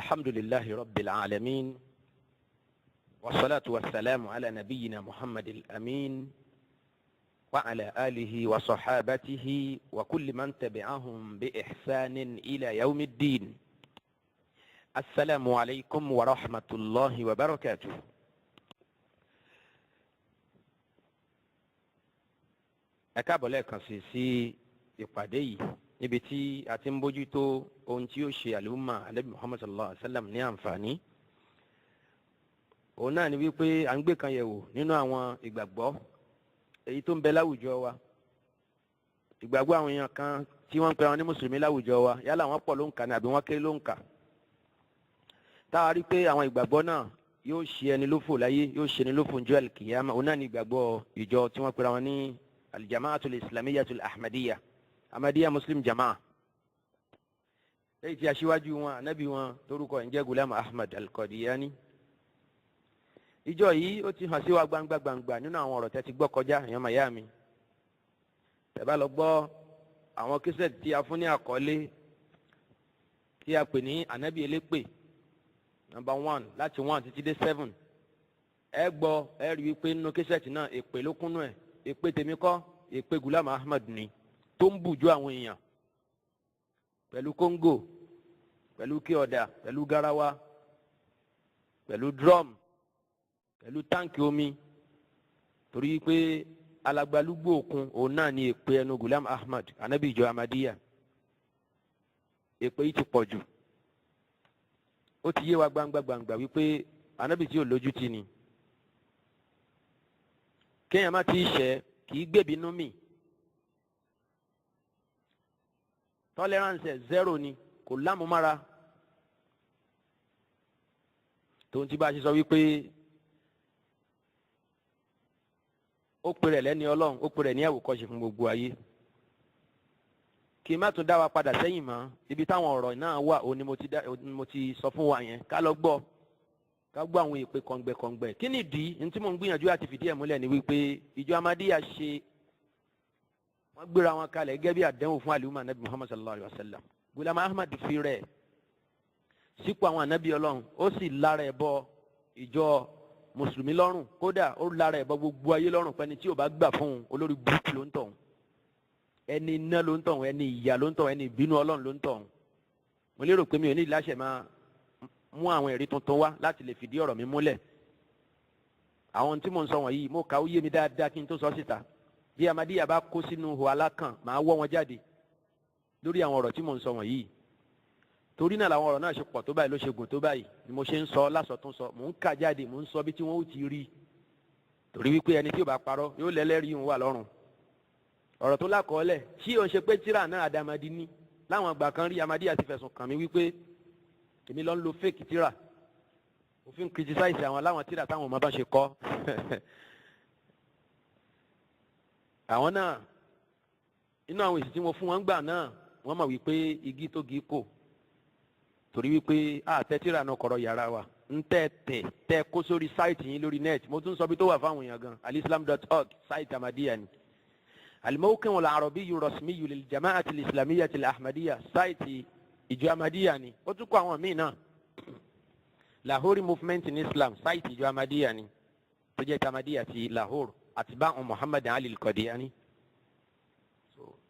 الحمد لله رب العالمين، والصلاة والسلام على نبينا محمد الأمين وعلى آله وصحابته وكل من تبعهم بإحسان إلى يوم الدين. السلام عليكم ورحمة الله وبركاته. Ẹ káàbọ̀ lẹ́ẹ̀kan sí sí ìpàdé yìí níbi tí a ti ń bójútó ohun tí ó ṣe àlùmọ́ Ànábì Muhammad sallallahu alaihi wa sallam ní àǹfààní. Òun náà ni wípé à ń gbé kan yẹ̀wò nínú àwọn ìgbàgbọ́ èyí tó ń bẹ láwùjọ wa, ìgbàgbọ́ àwọn èèyàn kan tí wọ́n ń pera wọn ní mùsùlùmí láwùjọ wa, yálà wọ́n pọ̀ ló ń kà ní àbí wọ́n kéré ló ń kà, táwa rí pé àwọn ìgbàgbọ́ náà yóò ṣe ẹni lófò láyé, yóò ṣe ẹni lófò njọ́ àlùkìyámà. Òun náà ni ìgbàgbọ́ ìjọ tí wọ́n pera wọn ní aljamaatul islamiyyatul ahmadiyya, Ahmadiyya Muslim Jamaa, lẹ́yìn tí aṣíwájú wọn, anabi wọn, torúkọ ń jẹ́ Gulam Ahmad al-Qadiani. Ìjọ yìí, ó ti hàn sí wa gbangba gbangba nínú àwọn ọ̀rọ̀ tẹ́ ti gbọ́ kọjá. Èèyàn màyá mi, tẹ́ bá lọ gbọ́ àwọn kíṣẹ́ẹ̀tì tí a fún ní àkọlé tí a pè ní anabi elépè number 1 láti 1 títí dé 7, ẹ gbọ́, ẹ rí wípé nínú kíṣẹ́ẹ̀tì náà, èpè ló kúnnú ẹ̀. Èpè tèmi kọ́, èpè Gulam Ahmad ni, tó ń bùjú àwọn èèyàn pẹ̀lú kóńgò, pẹ̀lú kí ọ̀dà, pẹ̀lú garawa, pẹ̀lú drum, pẹ̀lú táǹkì omi, torí pé alagbalúgbò òkun òun náà ni èpè ẹnu Gulam Ahmad, anabi ìjọ Ahmadiyya. Èpè yìí ti pọ̀ jù. Ó ti yé wa gbangba gbangba wípé anabi tí ò lójú ti ni, kéèyàn má ti ṣe kì í gbèbínú mi, tolerance zero ni, kò lámúmára. Tòun ti bá a ṣe sọ wípé ó pè rẹ̀ lẹ́ni Ọlọ́run, ó pè rẹ̀ ní àwòkọ́ṣe fún gbogbo ayé. Kí n má tún dá wa padà sẹ́yìn mọ́ ibi táwọn ọ̀rọ̀ náà wà, òun ni mo ti sọ fún wa yẹn. Ká lọ gbọ́, ká gbọ́ àwọn èpè kọ̀ǹgbẹ̀kọ̀ǹgbẹ̀. Kí ni ìdí ní tí mò ń gbìyànjú àti fìdí ẹ̀ múlẹ̀ ni wípé ìjọ Ahmadiyya ṣe wọ́n gbéra wọn kalẹ̀ gẹ́gẹ́ bí àdánwò fún àlùmọ́ anabi Muhammad sallallahu alayhi wa sallam. Gulam Ahmad fi rẹ̀ sípò àwọn anabi Ọlọ́run, ó sì lára ẹ̀ bọ ìjọ mùsùlùmí lọ́rùn, kódà ó lára ẹ̀ bọ gbogbo ayé lọ́rùn, pẹ́ni tí ò bá gbà fún un, olórí burúkú ló ń tọ̀hún, ẹni iná ló ń tọ̀hún, ẹni ìyà ló ń tọ̀hún, ẹni ìbínú Ọlọ́run ló ń tọ̀hún. Mo lérò pé mi ò ní ìláṣẹ máa mú àwọn ẹ̀rí tuntun wá láti lè fìdí ọ̀rọ̀ mi múlẹ̀. Àwọn tí mò ń sọ wọ̀nyí, mo kà ó yé mi dáadáa kí n tó sọ síta. Bí Ahmadiyya bá kó sínú ihò alákàn, màá wọ́ wọn jáde lórí àwọn ọ̀rọ̀ tí mò ń sọ wọ̀nyí. Torí náà làwọn ọ̀rọ̀ náà ṣe pọ̀ tó báyìí, ló ṣe gùn tó báyìí, ni mo ṣe ń sọ lásọtún sọ, mò ń kà jáde, mò ń sọ bí tí wọ́n ó ti rí, torí wípé ẹni tí ò bá parọ́ yóò lẹ́lẹ́rìí òun wà lọ́rùn. Ọ̀rọ̀ tó lákọọ́lẹ̀ tí ò ń ṣe pé tíra náà àdàmàdì ní láwọn àgbà kan rí. Ahmadiyya ti fẹ̀sùn kàn mí wípé èmi lọ ń lo fake tíra, òfin criticize àwọn láwọn tíra táwọn ọmọ bá ṣe kọ́. Àwọn náà, inú àwọn èsì tí mo fún wọn gbà náà, wọ́n mọ̀ wípé igi tó gi kò, torí wípé àtẹ tíra náà kọ̀rọ̀ yàrá wa ń tẹ́ tẹ̀ tẹ́ kó sórí sáìtì yín lórí net. Mo tún sọ bí tó wà fáwọn èèyàn gan, alislam.org, sáìtì Ahmadiyya ni, al-mawqi' al-arabiyyu rasmiyyu lil-jama'ati al-islamiyyati al-ahmadiyya, sáìtì ìjọ Ahmadiyya ni. Ó tún kó àwọn míì náà, Lahore Movement in Islam, sáìtì ìjọ Ahmadiyya ni, tó jẹ́ ti Ahmadiyya ti Lahore àti báwọn Muhammad Ali al-Qadiani.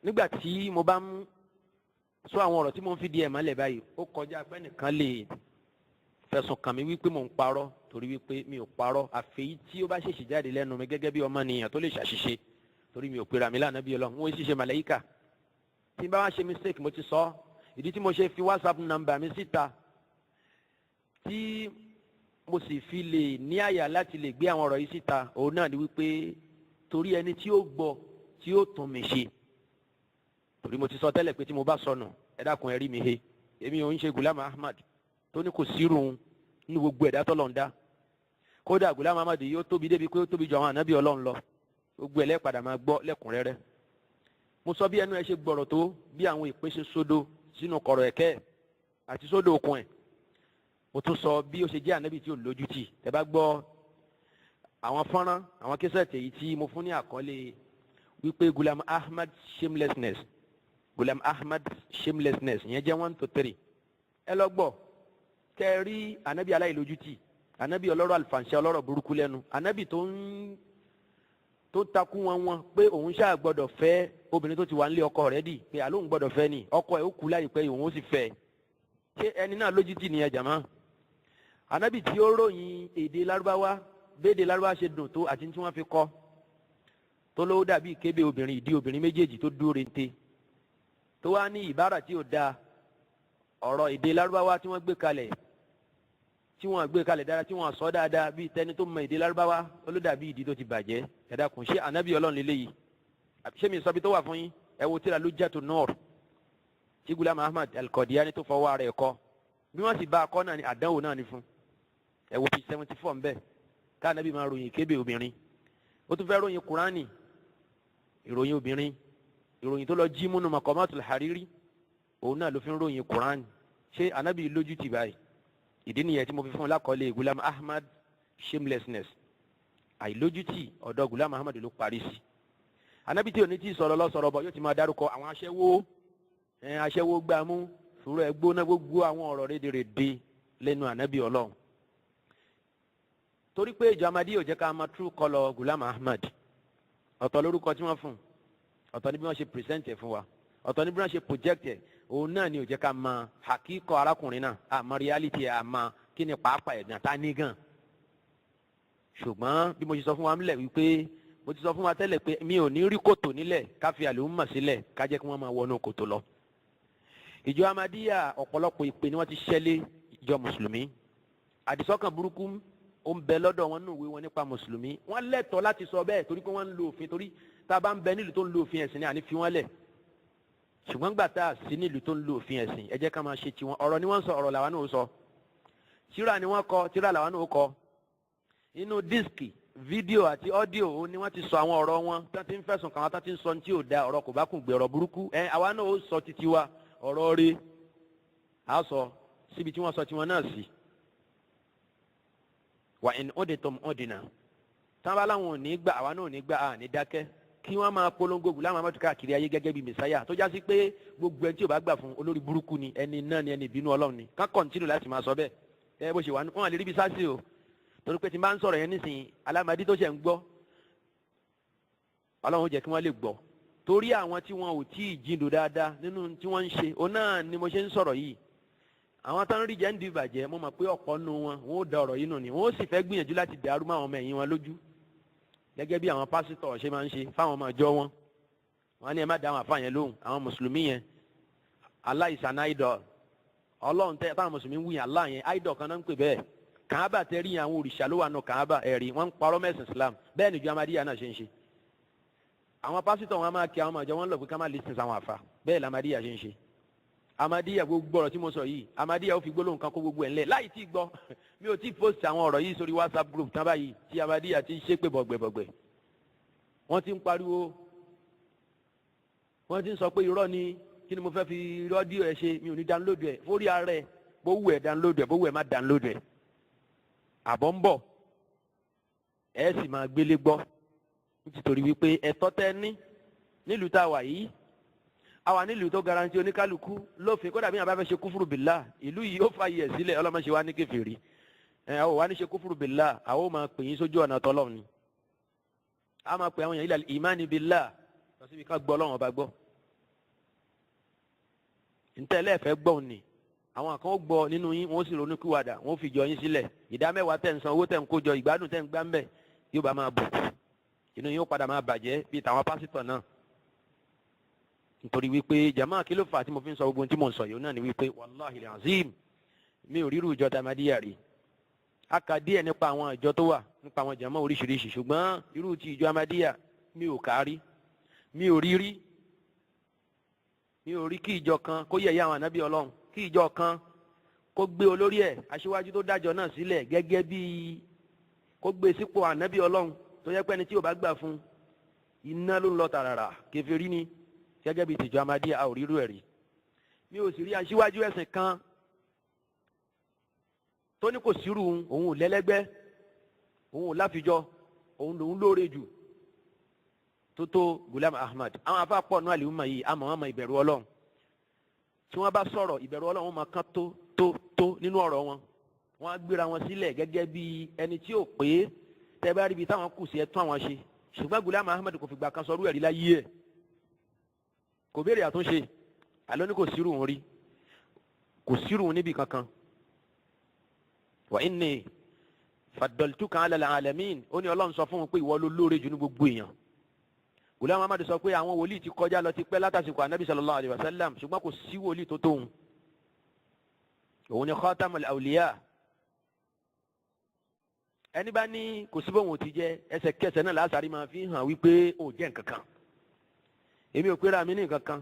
Nígbà tí mo bá ń sọ àwọn ọ̀rọ̀ tí mo ń fi di ẹ̀ mọ́lẹ̀ báyìí, ó kọjá pé nìkan lè fẹ̀sùn kàn mí wípé mò ń parọ́, torí wípé mi ò parọ́, àfẹ́yí tí ó bá ṣèṣì jáde lẹ́nu mi gẹ́gẹ́ bí ọmọnìyàn tó lè ṣàṣìṣe, torí mi ò pera mi lánàá bí Ọlọ́run, wọ́n sì ṣe màláyíkà. Tí n bá wá ṣe mistake, mo ti sọ ìdí tí mo ṣe fi WhatsApp number mi síta, tí mo sì fi lè ní àyà láti lè gbé àwọn ọ̀rọ̀ yìí síta, òun náà ni wípé torí ẹni tí ó gbọ́, tí ó tún mi ṣe, torí mo ti sọ tẹ́lẹ̀ pé tí mo bá sọnù, ẹ dákun, ẹ rí mi he. Èmi ò ń ṣe Gulam Ahmad tó ní kò sírun nínú gbogbo ẹ̀dá tọ́lọ̀ ń dá. Kódà Gulam Ahmad yìí, ó tóbi débi pé ó tóbi ju àwọn ànábì Ọlọ́run lọ. Gbogbo ẹ̀ lẹ́ẹ̀padà máa gbọ́ lẹ́kùnrẹ́rẹ́. Mo sọ bí ẹnu ẹ ṣe gbọ̀rọ̀ tó, bí àwọn ìpín ṣe sódò sínú kọ̀rọ̀ ẹ̀kẹ́ àti sódò okùn ẹ̀. Mo tún sọ bí ó ṣe jẹ́ ànábì tí ò lójútì. Tẹ́ bá gbọ́ àwọn fọ́nrán, àwọn késẹ̀tì èyí tí mo fún ní àkọlé wípé Gulam Ahmad shamelessness, Gulam Ahmad shamelessness, ìyẹn jẹ́ 1 to 3, ẹ lọ gbọ́. Kẹ́ rí anabi aláìlójútì, anabi ọlọ́rọ̀ àlùfànṣẹ́, ọlọ́rọ̀ burúkú lẹ́nu, anabi tó ń tó takú wọn pé òun ṣáà gbọ́dọ̀ fẹ́ obìnrin tó ti wà nílé ọkọ rẹ̀ dì, pé àlóhùn gbọ́dọ̀ fẹ́ ni, ọkọ ẹ̀ ó kú láìpẹ́, òun ó sì fẹ́. Ṣé ẹni náà lójútì nìyẹn, jàmá? Anabi tí ó ròyìn èdè Lárúbáwá, béèdè Lárúbáwá ṣe dùn tó àti tí wọ́n fi kọ́ tó lówó dàbí ìkébé obìnrin, ìdí obìnrin méjèèjì tó dúró rente, tó wá ní ìbára tí ò dáa, ọ̀rọ̀ èdè Lárúbáwá tí wọ́n gbé kalẹ̀, tí wọ́n gbé kalẹ̀ dára, tí wọ́n sọ dáadáa bíi tẹni tó mọ èdè Lárúbáwá, ó ló dàbí ìdí tó ti bàjẹ́. Ẹ dákun, ṣé anabi Ọlọ́run lélẹ́yìí? Ṣé mi sọ bí tó wà fún yín? Ẹ wo tíra Lujjatu Nur tí Gulam Ahmad Al-Qadiani tó fọwọ́ ara ẹ̀ kọ́. Bí wọ́n sì bá a kọ́ náà ni àdánwò náà ni fún. Ẹ wo page 74 nbẹ, ká anabi máa ròyìn kébé obìnrin, ó tún fẹ́ ròyìn Kúránì, ìròyìn obìnrin, ìròyìn tó lọ jí múnú Maqamatul Hariri, òun náà ló fi ń ròyìn Kúránì. Ṣé anabi lójú tì báyìí? Ìdí nìyẹn tí mo fi fún un lákọọ́lẹ̀ Gulam Ahmad shamelessness, àìlójútì ọ̀dọ̀ Gulam Ahmad ló parí sí. Anabi tí ò ní tí sọ̀rọ̀ lọ sọ̀rọ̀ bọ̀, yóò ti máa dárúkọ àwọn aṣẹ́wó, ẹ̀ aṣẹ́wó gbámú sùúrù ẹ̀ gbóná, gbogbo àwọn ọ̀rọ̀ rédèrèdè lẹ́nu anabi Ọlọ́run. Torí pé ìjọ Amadi yóò jẹ́ ká máa true colour Gulam Ahmad. Ọ̀tọ̀ lórúkọ tí wọ́n fún, ọ̀tọ̀ ní bí wọ́n ṣe present ẹ̀ fún wa, ọ̀tọ̀ ní bí wọ́n ṣe project ẹ̀. Òun náà ni ò jẹ́ ká mọ hakíkọ arákùnrin náà, àmọ́ reality ẹ̀, àmọ́ kí ni pàápàá ẹ̀dùn tá ní gan. Ṣùgbọ́n bí mo ṣe sọ fún wa nílẹ̀ wípé mo ti sọ fún wa tẹ́lẹ̀ pé mi ò ní rí kòtò nílẹ̀ ká fi àlùmọ̀ sílẹ̀ ká jẹ́ kí wọ́n máa wọnú kòtò lọ. Ìjọ Amadíyà, ọ̀pọ̀lọpọ̀ ìpè ni wọ́n ti ṣẹ́lé ìjọ mùsùlùmí. Àdìsọ́kàn burúkú ó ń bẹ lọ́dọ̀ wọn nínú ìwé wọn nípa mùsùlùmí. Wọ́n lẹ́tọ̀ọ́ láti sọ bẹ́ẹ̀ torí pé wọ́n ń lo òfin, torí tá a bá ń bẹ nílùú tó ń lo òfin ẹ̀sìn ni àní fi wọ́n lẹ̀. Ṣùgbọ́n gbà tá a sí nílùú tó ń lo òfin ẹ̀sìn, ẹ jẹ́ ká máa ṣe tiwọn. Ọ̀rọ̀ ni wọ́n ń sọ, ọ̀rọ̀ làwa náà sọ. Tírà ni wọ́n kọ, tírà làwa náà kọ. Inú disc, fídíò àti audio ó ní wọ́n ti sọ àwọn ọ̀rọ̀ wọn tí wọ́n ti ń fẹ̀sùn kàn wọ́n, tí wọ́n ti ń sọ ní tí ò da, ọ̀rọ̀ kò bá kùn gbé, ọ̀rọ̀ burúkú. Ẹ àwa náà ó sọ títí wa, ọ̀rọ̀ rí a sọ síbi tí wọ́n sọ tiwọn náà sí. Wà in udtum udna, táwọn aláwọn ò ní gbà, àwa náà ò ní gbà, à ní dákẹ́ kí wọ́n máa polongo Gùlámù Ahmadu káàkiri ayé gẹ́gẹ́ bí mẹsáyà, tó já sí pé gbogbo ẹni tí ò bá gbà fún, olórí burúkú ni, ẹni náà ni, ẹni ìbínú Ọlọ́run ni. Ká continue láti máa sọ bẹ́ẹ̀. Ẹ bó ṣe wà, wọn àlè ríbi sáàsì o, torí pé tí n bá ń sọ̀rọ̀ yẹn nísìnyí, alámàdí tó ṣe ń gbọ́, Ọlọ́run ó jẹ́ kí wọ́n lè gbọ́, torí àwọn tí wọn ò tí ì jìndò dáadáa nínú tí wọ́n ń ṣe, òun náà ni mo ṣe ń sọ̀rọ̀ yìí. Àwọn tó ń rí jẹ́ ń di ìbàjẹ́, mo mọ̀ pé ọ̀pọ̀ nù wọn, wọn ó da ọ̀rọ̀ yìí nù ni, wọn ó sì fẹ́ gbìyànjú láti dàrú mọ́ àwọn ọmọ ẹ̀yìn wọn lójú, gẹ́gẹ́ bí àwọn pásítọ̀ ṣe máa ń ṣe fáwọn ọmọ ìjọ wọn. Wọn ní ẹ má dá àwọn àfáà yẹn lóhùn, àwọn mùsùlùmí yẹn, Allah is an idol. Ọlọ́run tẹ táwọn mùsùlùmí ń wúyàn, Allah yẹn, idol kan náà ń pè bẹ́ẹ̀. Kàábà tẹ rí yẹn, àwọn òrìṣà ló wà nù Kàábà. Ẹ̀rí wọ́n ń parọ́ mẹ́sìn Islam. Bẹ́ẹ̀ ni ìjọ Amadíyà náà ṣe ń ṣe. Àwọn pásítọ̀ wọn máa kí àwọn ọmọ ìjọ wọn lọ pé ká má listen sáwọn àfa. Bẹ́ẹ̀ la Amadíyà ṣe ń ṣe. Amadíyà, gbogbo ọ̀rọ̀ tí mo sọ yìí, Amadíyà ó fi gbólóhùn kan kó gbogbo ẹ̀ ńlẹ̀ láì tí gbọ́. Mi ò tí post àwọn ọ̀rọ̀ yìí sórí WhatsApp group tán báyìí tí Amadíyà ti ń ṣépè bọ̀gbẹ̀bọ̀gbẹ̀. Wọ́n ti ń pariwo, wọ́n ti ń sọ pé irọ́ ni. Kí ni mo fẹ́ fi audio ẹ̀ ṣe? Mi ò ní download ẹ̀ fórí ara ẹ̀. Bó wù ẹ̀ download ẹ̀, bó wù ẹ̀ má download ẹ̀, àbọ̀ ń bọ̀, ẹ̀ sì máa gbélé gbọ́, nítorí wípé ẹ̀tọ́ tẹ́ ní nílùú tá a wà yìí, a wà nílùú tó guarantee oníkálukú lófin. Kódà bí wọn bá fẹ́ ṣe kúfúrú bìlá, ìlú yìí ó fa iyẹ̀ sílẹ̀. Ọlọ́mọṣẹ́ wa ní kèfèrí ẹ̀ àwọn wa ní ṣe kúfúrú bìlá, àwọn ò máa pè yín sójú ọ̀nà tọ́lọ́run ni. A máa pè àwọn èèyàn ilal ìmánì bìlá, lọ síbi ká gbọ́ Ọlọ́run Ọba gbọ́. Ntẹ́lẹ̀ fẹ́ gbọ́ ni àwọn kan gbọ́ nínú yín, wọ́n sì ronú kíwàdà, wọ́n fi jọ yín sílẹ̀. Ìdá mẹ́wàá tẹ̀ ń san, owó tẹ̀ ń kó jọ, ìgbádùn tẹ̀ ń gbá ń bẹ̀, yóò bá máa bù inú yín, ó padà máa bàjẹ́ bíi tàwọn pásítọ̀ náà. Nítorí wípé, jama, kí ló fà á tí mo fi ń sọ gbogbo ohun tí mo ń sọ yìí? Náà ni wípé wàláhi azim, mi ò ríru ìjọ Ahmadiyya rí. A kà díẹ̀ nípa àwọn ìjọ tó wà, nípa àwọn jama oríṣiríṣi, ṣùgbọ́n irú ti ìjọ Ahmadiyya, mi ò kárí, mi ò rí rí. Mi ò rí kí ìjọ kan kó yẹ̀yẹ́ àwọn ànábì Ọlọ́run, kí ìjọ kan kó gbé olórí ẹ̀, aṣíwájú tó dájọ́ náà sílẹ̀, gẹ́gẹ́ bí kó gbé sípò ànábì Ọlọ́run, tó yẹ pé ẹni tí ò bá gbà fún, iná ló ń lọ tààràrà, kèfèrí ni, gẹ́gẹ́ bí tìjọ Ahmadiyya, a ò rírú ẹ̀ rí. Mi ò sì rí aṣíwájú ẹ̀sìn kan tó ní kò sírù òun, ò lẹ́lẹ́gbẹ́, òun ò láfijọ́, òun lòun lóore jù tó tó Gulam Ahmad. Àwọn afa pọ̀ nù àlìhùmà yìí, àmọ́ wọn mọ ìbẹ̀rù Ọlọ́run. Tí wọ́n bá sọ̀rọ̀, ìbẹ̀rù Ọlọ́run máa kán tó. tó tó nínú ọ̀rọ̀ wọn. Wọ́n á gbéra wọn sílẹ̀ gẹ́gẹ́ bí ẹni tí ò pé, tẹ́ bá rí ibi táwọn kù sí ẹ tún àwọn ṣe. Ṣùgbọ́n Gulam Ahmed kò fìgbà kan sọrú ẹ̀rí láyé ẹ̀, kò béèrè àtúnṣe. Àlọ́ ní kò sírù òun rí, kò sírù òun níbi kankan. Wa inni faddaltuka ala alamin, ó ní Ọlọ́run sọ fún un pé ìwọ ló lóore jù ní gbogbo èèyàn. Gulam Ahmed sọ pé àwọn wòlíì ti kọjá lọ ti pẹ́ látàsìkò anabi sallallahu alayhi wa sallam, ṣùgbọ́n kò sí wòlíì tó tóun. Òun ni khatamul awliya. Ẹni bá ní kò sí bóun ò ti jẹ, ẹsẹ̀kẹsẹ̀ náà lásàrí máa fi hàn wípé ó jẹ́ nǹkan kan. Èmi ò pera mi ní nǹkan kan.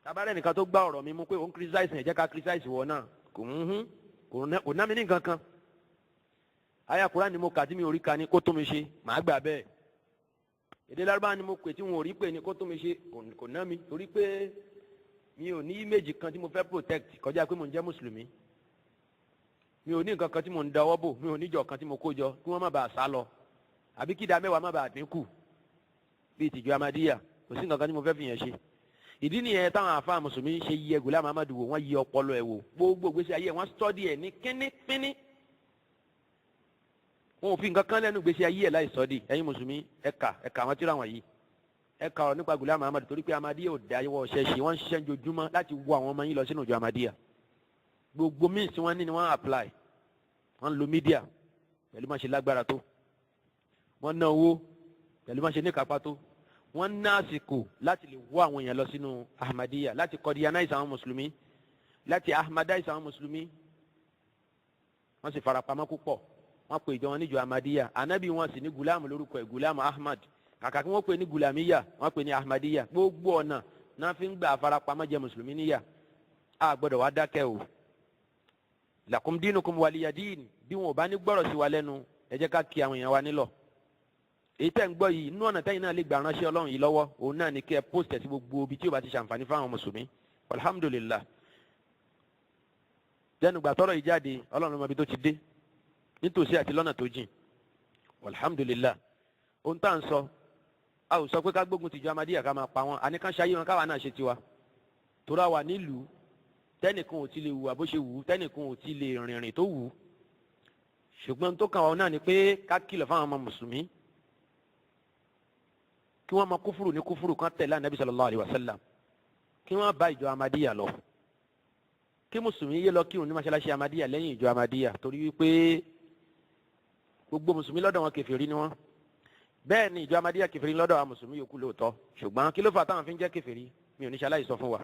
Tabarẹ́ nìkan tó gbá ọ̀rọ̀ mi mú pé òun criticize ẹ̀, jẹ́ ká criticize wọ náà, kò ń hún, kò ná mi ní nǹkan kan. Àyà Kùránì ni mo kà tí mi ò rí ka ní kó tó mi ṣe, màá gbà bẹ́ẹ̀. Èdè Lárúbáwá ni mo pè tí wọn ò rí pè ní kó tó mi ṣe, kò ná mi, torí pé mi ò ní image kan tí mo fẹ́ protect kọjá pé mo ń jẹ́ mùsùlùmí. Mi ò ní nǹkan kan tí mo ń dáwọ́ bò, mi ò níjọ kan tí mo kó jọ kí wọ́n má bàa sá lọ, àbí kí ìdá mẹ́wàá má bàa dínkù bíi tìjọ Amadíyà. Kò sí nǹkan kan tí mo fẹ́ fi yẹn ṣe. Ìdí nìyẹn táwọn àfa mùsùlùmí ṣe yẹ Gulam Ahmad wò, wọ́n yẹ ọpọlọ ẹ̀ wò, gbogbo gbèsè ayé ẹ̀ wọ́n study ẹ̀ ní kínnífínní. Wọn ò fi nǹkan kan lẹ́nu gbèsè ayé ẹ̀ láì study. Ẹ̀yin mùsùlùmí, ẹ̀ka ẹ̀ka àwọn tíra wọ̀nyí, ẹ̀ka ọ̀rọ̀ nípa Gulam Ahmad, torí pé Amadíyà ò dá ìwọ ọ̀ṣẹ́ ṣe. Wọ́n ń ṣiṣẹ́ ojoojúmọ́ láti wọ àwọn ọmọ yín lọ sínú ìjọ Amadíyà. Gbogbo means tí wọ́n ní ni wọ́n apply. Wọ́n ń lo media pẹ̀lú má ṣe lágbára tó, wọ́n ná owó pẹ̀lú má ṣe ní kápá tó, wọ́n ná àsìkò láti lè wọ́ àwọn èèyàn lọ sínú Ahmadiyya, láti Qadianize àwọn mùsùlùmí, láti Ahmadize àwọn mùsùlùmí. Wọ́n sì farapamọ́ púpọ̀. Wọ́n pè ìjọ wọn níjọ Ahmadiyya. Anabi wọn sì ní Gulam lórúkọ ẹ̀, Gulam Ahmad. Kàkà kí wọ́n pè ní Gulamiya, wọ́n pè ní Ahmadiyya. Gbogbo ọ̀nà náà fi ń gbà farapamọ́ jẹ mùsùlùmí níyà. A gbọ́dọ̀ wá dákẹ́ o. Lakum dinukum waliya din. Bí wọn ò bá ní gbọ́rọ̀ sí wa lẹ́nu, ẹ jẹ́ ká kí àwọn èèyàn wa nílọ̀. Èyí tẹ́ ń gbọ́ yìí, inú ọ̀nà tẹ́yìn náà lè gbà ránṣẹ́ Ọlọ́run yìí lọ́wọ́, òun náà ní kí ẹ post ẹ̀ sí gbogbo ibi tí ó bá ti ṣàǹfààní fáwọn mùsùlùmí. Alhamdulillah, lẹ́nu gbà tọ́rọ̀ yìí jáde, Ọlọ́run mọ ibi tó ti dé nítòsí àti lọ́nà tó jìn. Alhamdulillah, ohun tá à ń sọ, a ò sọ pé ká gbógun tìjọ Amadíyà, ká máa pa wọn. Àní ká ṣayé wọn, káwa náà ṣe tiwa, tóra wà nílùú tẹnìkan ò ti lè wùwà bó ṣe wù ú, tẹnìkan ò ti lè rìnrìn tó wù ú. Ṣùgbọ́n tó kàn wọ́n náà ni pé ká kìlọ̀ fáwọn ọmọ mùsùlùmí kí wọ́n máa kúfùrù ní kúfùrù kan tẹ̀lé Ànábì sallallahu alaihi wasallam, kí wọ́n bá ìjọ Amadíyà lọ, kí mùsùlùmí yé lọ kírun ní mọ́ṣáláṣí Amadíyà lẹ́yìn ìjọ Amadíyà, torí wípé gbogbo mùsùlùmí lọ́dọ̀ wọn kèfèrí ni wọ́n. Bẹ́ẹ̀ ni ìjọ Amadíyà kèfèrí lọ́dọ̀ àwọn mùsùlùmí yòókù lóòótọ́, ṣùgbọ́n kí ló fà táwọn fi ń jẹ́ kèfèrí, mi ò ní ṣaláì sọ fún wa.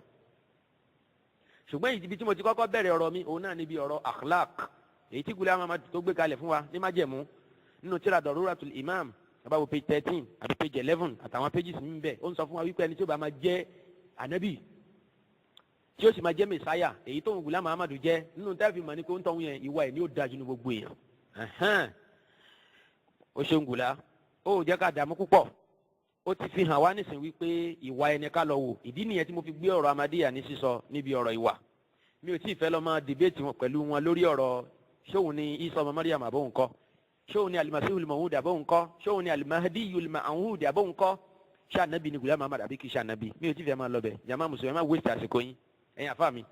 Ṣùgbọ́n ibi tí mo ti kọ́kọ́ bẹ̀rẹ̀ ọ̀rọ̀ mi, òun náà níbi ọ̀rọ̀ akhlaq, èyí tí Gulam Ahmad tó gbé kalẹ̀ fún wa ní májẹ̀mú nínú tírà Daruratul Imam, abawo page 13 àbí page 11 àtàwọn pages mi bẹ́ẹ̀. Ó ń sọ fún wa wípé ẹni tí ó bá máa jẹ́ ànábì, tí ó sì máa jẹ́ mẹsáyà, èyí tó ń Gulam Ahmad jẹ́ nínú tẹ́ẹ̀fì mọ̀ ní pé ó ń tọ́hún yẹn, ìwà ẹ̀ ní ó dájú ní gbogbo èèyàn. Ó ṣeun Gùlá, ó jẹ́ ká dààmú púpọ̀. Ó ti fi hàn wá nísìnyí wípé ìwà ẹni ká lọ wò. Ìdí nìyẹn tí mo fi gbé ọ̀rọ̀ Amadíyà ní sísọ níbi ọ̀rọ̀ ìwà. Mi ò tí ì fẹ́ lọ máa debate wọn pẹ̀lú wọn lórí ọ̀rọ̀ ṣóun ni Isa ọmọ Mariam àbóhùn kọ́, ṣóun ni Alimasihul Mawud àbóhùn kọ́, ṣóun ni Alimahdiyul Ma'hud àbóhùn kọ́, ṣé ànábì ni Gulam Ahmad àbí kì í ṣe ànábì. Mi ò tí ì fẹ́ máa lọ bẹ̀. Jama mùsùlùmí, ẹ má waste àsìkò yín. Ẹ̀yin àfa mi,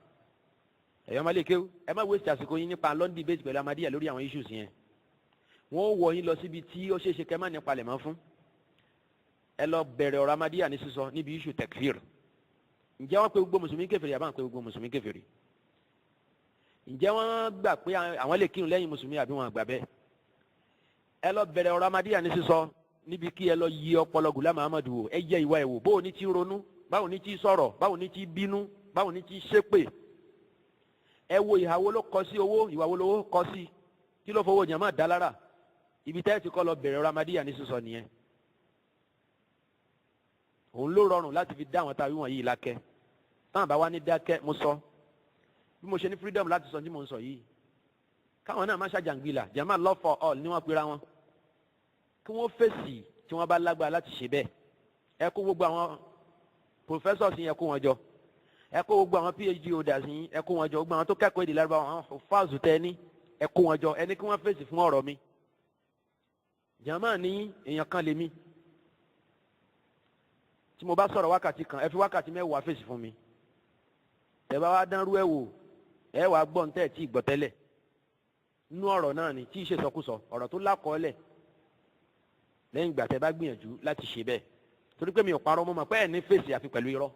ẹ̀yọ́ ọmọlé kéwú, ẹ má waste àsìkò yín nípa lọ́n debate pẹ̀lú Amadíyà lórí àwọn issues yẹn. Wọ́n ó wọ yín lọ síbi tí ó ṣeé ṣe kẹ́ má ní palẹ̀mọ́ fún. Ẹ lọ bẹ̀rẹ̀ ọ̀rọ̀ Amadíyà ní sísọ níbi issue tekfir. Ǹjẹ́ wọ́n pe gbogbo mùsùlùmí kèfèrí àbá ń pe gbogbo mùsùlùmí kèfèrí? Ǹjẹ́ wọ́n gbà pé àwọn lè kírun lẹ́yìn mùsùlùmí àbí wọn gbà bẹ́ẹ̀? Ẹ lọ bẹ̀rẹ̀ ọ̀rọ̀ Amadíyà ní sísọ níbi kí ẹ lọ yí ọpọlọ Gulam Ahmad wò. Ẹ yẹ ìwà ẹ̀ wò, báwo ní ti ronú, báwo ní ti sọ̀rọ̀, báwo ní ti bínú, báwo ní ti ṣépè. Ẹ wo ìhà wo ló kọ sí owó, ìwà wo lówó kọ sí, kí ló fowó jàmá dá lára. Ibi tẹ́ ẹ ti kọ́ lọ bẹ̀rẹ̀ ọ̀rọ̀ Amadíyà ní sísọ nìyẹn. Òun ló rọrùn láti fi dá àwọn tá a wí wọ̀nyí lákẹ́. Táwọn bá wá ní dákẹ́, mo sọ bí mo ṣe ní freedom láti sọ tí mo ń sọ yìí, káwọn náà má ṣàjàngbìlà. Jama love for all ni wọ́n pera wọn, kí wọ́n fèsì tí wọ́n bá lágbára láti ṣe bẹ́ẹ̀. Ẹ kó gbogbo àwọn professors yẹn, kó wọn jọ. Ẹ kó gbogbo àwọn PhD holders yín, ẹ kó wọn jọ. Gbogbo àwọn tó kẹ́kọ̀ọ́ èdè Lárúbáwá, àwọn fáàzù tẹ ní, ẹ kó wọn jọ. Ẹ ní kí wọ́n fèsì fún ọ̀rọ̀ mi. Jama ní èèyàn kan lèmi, tí mo bá sọ̀rọ̀ wákàtí kan, ẹ fi wákàtí 10 fèsì fún mi. Tẹ́ bá wá dánrú ẹ̀ wò. Ẹ wàá gbọ́ ń tẹ́ tí ì gbọ́ tẹ́lẹ̀ nínú ọ̀rọ̀ náà ni, tí ì ṣe sọkúsọ, ọ̀rọ̀ tó lákọọ́lẹ̀ lẹ́yìn ìgbà tẹ́ bá gbìyànjú láti ṣe bẹ́ẹ̀. Torí pé mi ò parọ́ mọ́ mọ́ pé ẹ̀ ní fèsì àfi pẹ̀lú irọ́.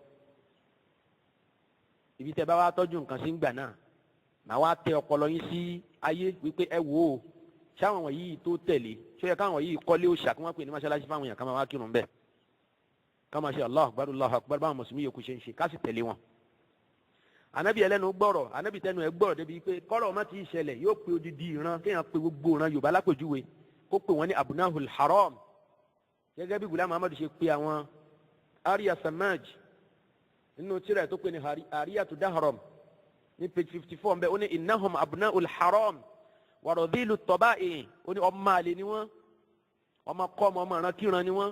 Ibi tẹ́ bá wá tọ́jú nǹkan sí ńgbà náà, màá wá tẹ ọpọlọ yín sí ayé wípé ẹ wò ó, ṣáwọn wọ̀nyí tó tẹ̀lé ṣó yẹ káwọn yìí kọ́lé òòṣà kí wọ́n pè ní mọ́ṣáláṣí fáwọn èèyàn ká máa wá kírun bẹ́ẹ̀, ká máa ṣe Allahu Akbar, Allahu Akbar, báwọn mùsùlùmí yòókù ṣe ń ṣe, ká sì tẹ̀lé wọn. Anabi ẹlẹ́nu gbọ́rọ̀, anabi tẹnu ẹ gbọ́rọ̀ débi pé kọ́rọ̀ ọmọ ti ṣẹlẹ̀ yóò pe odidi ìran, kéèyàn pe gbogbo ìran Yorùbá lápèjúwe, kó pe wọ́n ní abunahul haram, gẹ́gẹ́ bí Ghulam Muhammadu ṣe pe àwọn Arya Samaj nínú tírà tó pe ní Ariyatu Dahram ní page 54 nbẹ. Ó ní innahum abunahul haram wàrọ̀dìlù tọ́báì. Ó ní ọmọ àlè ni wọ́n, ọmọ kọ́ ọmọ ọmọ ìran kíran ni wọ́n.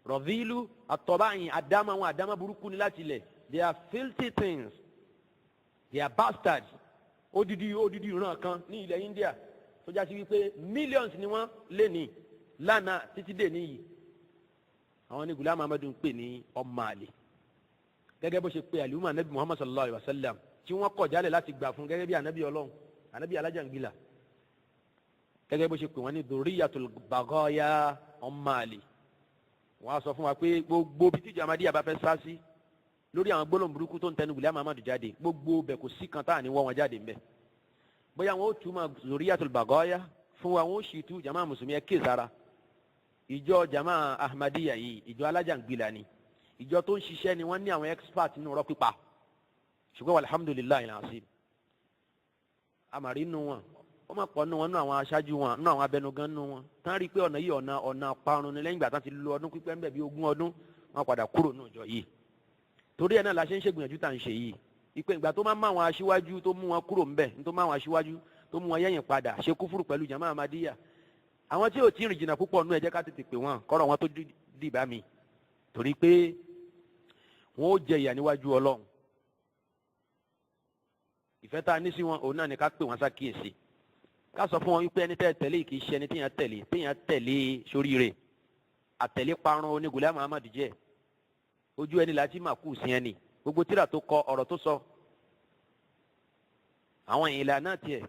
Rọ̀dìlù àtọ́báì, àdámà wọn, àdámà burúkú ni láti ilẹ̀. They are filthy things, they are bastards. Odidi odidi ìran kan ní ilẹ̀ India tó já sí wípé millions ni wọ́n lé ní lánàá títí dé níyì, àwọn ní Ghulam Muhammadu ń pè ní ọmọ àlè, gẹ́gẹ́ bó ṣe pe àlùmọ́ anabi Muhammad sallallahu alayhi wa sallam tí wọ́n kọ̀ jálẹ̀ láti gbà fún gẹ́gẹ́ bí anabi Ọlọ́run, anabi alájàngbìlà, gẹ́gẹ́ bó ṣe pè wọ́n ní dhurriyatul baghaya, ọmọ àlè. Wọ́n á sọ fún wa pé gbogbo bí tíjà Ahmadiyya bá fẹ́ sá sí lórí àwọn gbólóhùn burúkú tó ń tẹnu Ghulam Muhammadu jáde, gbogbo bẹ̀ kò sí kan tá à ní wọ́ wọn jáde ńbẹ̀. Bóyá wọn ó túmọ̀ dhurriyatul baghaya fún wa, wọn ó sì tú. Jama mùsùlùmí, ẹ kíyèsára. Ìjọ jama Ahmadiyya yìí, ìjọ alájàngbìlà ni, ìjọ tó ń ṣiṣẹ́ ni. Wọ́n ní àwọn expert nínú ọ̀rọ̀ pípa, ṣùgbọ́n alhamdulillahi alazim, àmàrí nù wọn, ó máa pọ̀ nù wọn, nù àwọn aṣáájú wọn, nù àwọn abẹnugan nù wọn, tán rí i pé ọ̀nà yìí ọ̀nà parun ni. Lẹ́yìn ìgbà tán ti lo ọdún pípẹ́ ńbẹ̀ bí 20 ọdún, wọn padà kúrò nù ìjọ yìí. Torí ẹ̀ náà la ṣe ń ṣègbìyànjú tá à ń ṣe yìí, ìpè ìgbà tó máa ń mú àwọn aṣíwájú tó mú wọn kúrò ńbẹ̀, tó mú àwọn aṣíwájú tó mú wọn yẹ̀yìn padà ṣe kúfúrú pẹ̀lú jama Ahmadiyya, àwọn tí ò tí ì rìn jìnnà púpọ̀ nú ẹ, jẹ́ ká tètè pè wọ́n kọ́rọ̀ wọn tó dìbà mi, torí pé wọn ó jẹ ìyà níwájú Ọlọ́run. Ìfẹ́ tá a ní sí wọn, òun náà ni ká pè wọ́n sákìyèsí, ká sọ fún wọn wípé ẹni tẹ́ tẹ̀lé kì í ṣe ẹni téèyàn tẹ̀lé, téèyàn tẹ̀lé sóríire. Àtẹ̀lé parun oní Ghulam Muhammad jẹ́. Ojú ẹni láti máa kú sí ẹni. Gbogbo tíra tó kọ, ọ̀rọ̀ tó sọ, àwọn ìlànà tiẹ̀,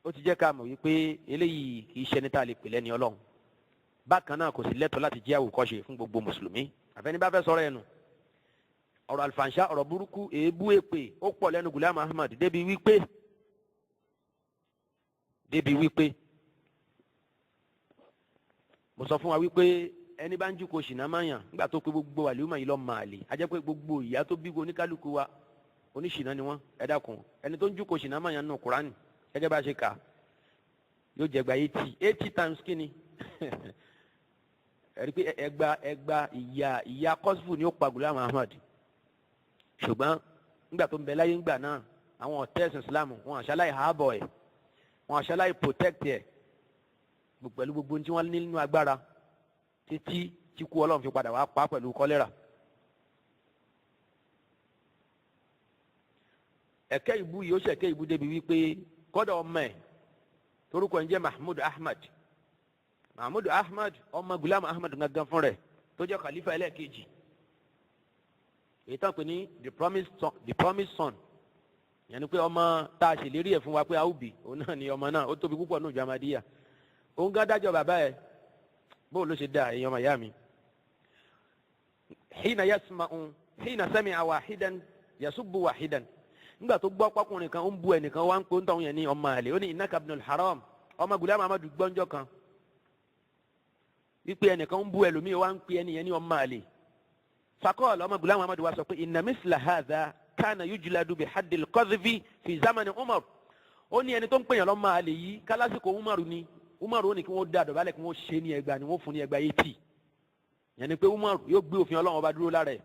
ó ti jẹ́ ká mọ̀ wípé eléyìí kì í ṣe ẹni tá a lè pè lẹ́ni Ọlọ́run. Bákan náà, kò sì lẹ́tọ̀ọ́ láti jẹ́ àwòkọ́ṣe fún gbogbo mùsùlùmí, àfẹ́ni bá fẹ́ sọ̀rọ̀ ẹnu. Ọ̀rọ̀ àlùfànṣá, ọ̀rọ̀ burúkú, èébú, èpè, ó pọ̀ lẹ́nu Ghulam Ahmad débi wípé mo sọ fún wa wípé ẹni bá ń jú ko ṣìnà máa yàn nígbà tó pé gbogbo àlùmọ̀ yìí lọ́ máa lè a jẹ́ pé gbogbo ìyá tó bí oníkálukú wa oníṣìnà ni wọ́n. Ẹ dákun, ẹni tó ń jú ko ṣìnà máa yàn nù Kúránì gẹ́gẹ́ bá a ṣe kà, yóò jẹ gba 80, 80 times. Kíni ẹ̀rí pé ẹgba ìyá kọ́sùfù ni ó pa Ghulam Ahmad. Ṣùgbọ́n nígbà tó ń bẹ láyé ńgbà náà, àwọn ọ̀tẹ́ ẹ̀sìn Islam, wọn àṣàláì ààbọ̀ ẹ̀, wọn àṣàláì protect ẹ̀ pẹ̀lú gbogbo tí wọ́n ní nínú agbára, títí tí kú Ọlọ́run fi padà wá pa pẹ̀lú kọ́lẹ́rà. Ẹ̀kẹ́ ìbú yìí, ó ṣẹ̀kẹ́ ìbú débi wípé kọ́dọ̀ ọmọ ẹ̀ torúkọ ń jẹ́ Mahmoud Ahmad, Mahmoud Ahmad, ọmọ Ghulam Ahmad gangan fún rẹ̀, tó jẹ́ khalifa ẹlẹ́ẹ̀kejì, èyí tán pè ní the promised son, the promised son, yẹn ni pé ọmọ tá a ṣèlérí ẹ̀ fún wa pé a ó bí, òun náà ni ọmọ náà. Ó tóbi púpọ̀ ní ìjọ Ahmadiyya. Òun gán dájọ́ bàbá ẹ̀. Bóun ló ṣe dá èèyàn ọmọ ìyá mi. Hina yasma'u, hina sami'a wahidan yasubbu wahidan, nígbà tó gbọ́ pákùnrin kan ó ń bu ẹnìkan, wá ń pè ń tọ̀hún yẹn ní ọmọ àlè, ó ní innaka ibnul haram. Ọmọ Ghulam Ahmadu gbọ́njọ́ kan wípé ẹnìkan ń bu ẹlòmíì, wá ń pè ẹnìyẹn ní ọmọ àlè. Fakọ́ọ̀lù, ọmọ Ghulam Ahmadu wa sọ pé inna misla hadha kana yujladu bi haddil qadhfi fi zamani Umar. Ó ní ẹni tó ń pèyàn lọ́mọ àlè yìí, kálásìkò Umaru ni, Umaru ó ní kí wọ́n dá dọ̀bálẹ̀, kí wọ́n ṣe ní ẹgbàá ni wọ́n fún ní ẹgbàá 80. Yẹn ni pé Umaru yóò gbé òfin Ọlọ́run ọba dúró lára ẹ̀.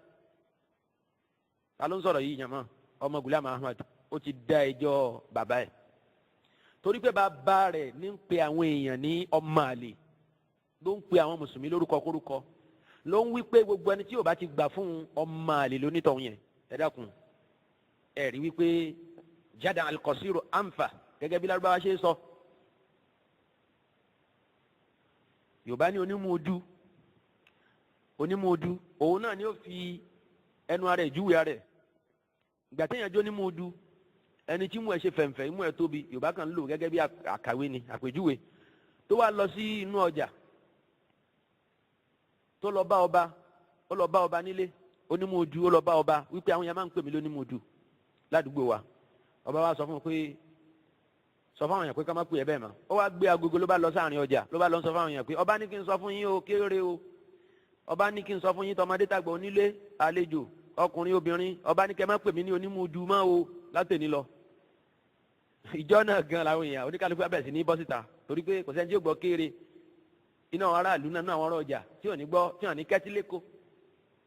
Ta ló ń sọ̀rọ̀ yìí yàmọ́? Ọmọ Ghulam Ahmad. Ó ti dá ẹjọ́ bàbá ẹ̀, torí pé bàbá rẹ̀ ní ń pe àwọn èèyàn ní ọmọ àlè, ló ń pe àwọn mùsùlùmí lórúkọ kórúkọ, ló ń wí pé gbogbo ẹni tí yóò bá ti gbà fún ọmọ àlè lónítọ̀hún yẹn. Ẹ dákun, ẹ rí wípé jada al-qasiru anfa, gẹ́gẹ́ bí Lárúbáwá ṣe sọ, Yorùbá ní onímù ojú, onímù ojú, òun náà ni ó fi ẹnu ara ẹ̀ júwe ara ẹ̀. Ìgbà téèyàn jó ní mú du, ẹni tí mú ẹ ṣe fẹ̀ǹfẹ̀, imú ẹ tóbi, Yorùbá kan ń lò gẹ́gẹ́ bí àkàwé ni, àpèjúwe, tó wá lọ sí inú ọjà, tó lọ bá ọba, ó lọ bá ọba nílé onímọ̀ọ́dù, ó lọ bá ọba wípé àwọn yẹn máa ń pè mí lónímọ̀ọ́dù ládùúgbò wa. Ọba wa sọ fún un pé sọ fún àwọn èèyàn pé ká má pè é bẹ́ẹ̀ mọ́. Ó wá gbé agogo, ló bá lọ sáàrin ọjà, ló bá lọ sọ fún àwọn èèyàn pé ọba ní kí n sọ fún yín o, kéré o, ọba ní kí n sọ fún yín, tọmọdé tàgbà, onílé àlejò, ọkùnrin obìnrin, ọba ní kí ẹ má pè mí ní onímọ̀ọ́dù mọ́ o látẹ̀ní lọ. Ìjọ náà gan làwọn èèyàn oníkálukú abẹ́ sí ní bọ́ síta, torí pé kò sẹ́ni tí yóò gbọ́ kéré iná àwọn aráàlú náà, àwọn ọ̀rọ̀ ọjà tí ò ní gbọ́, tí ò ní kẹ́tíléko,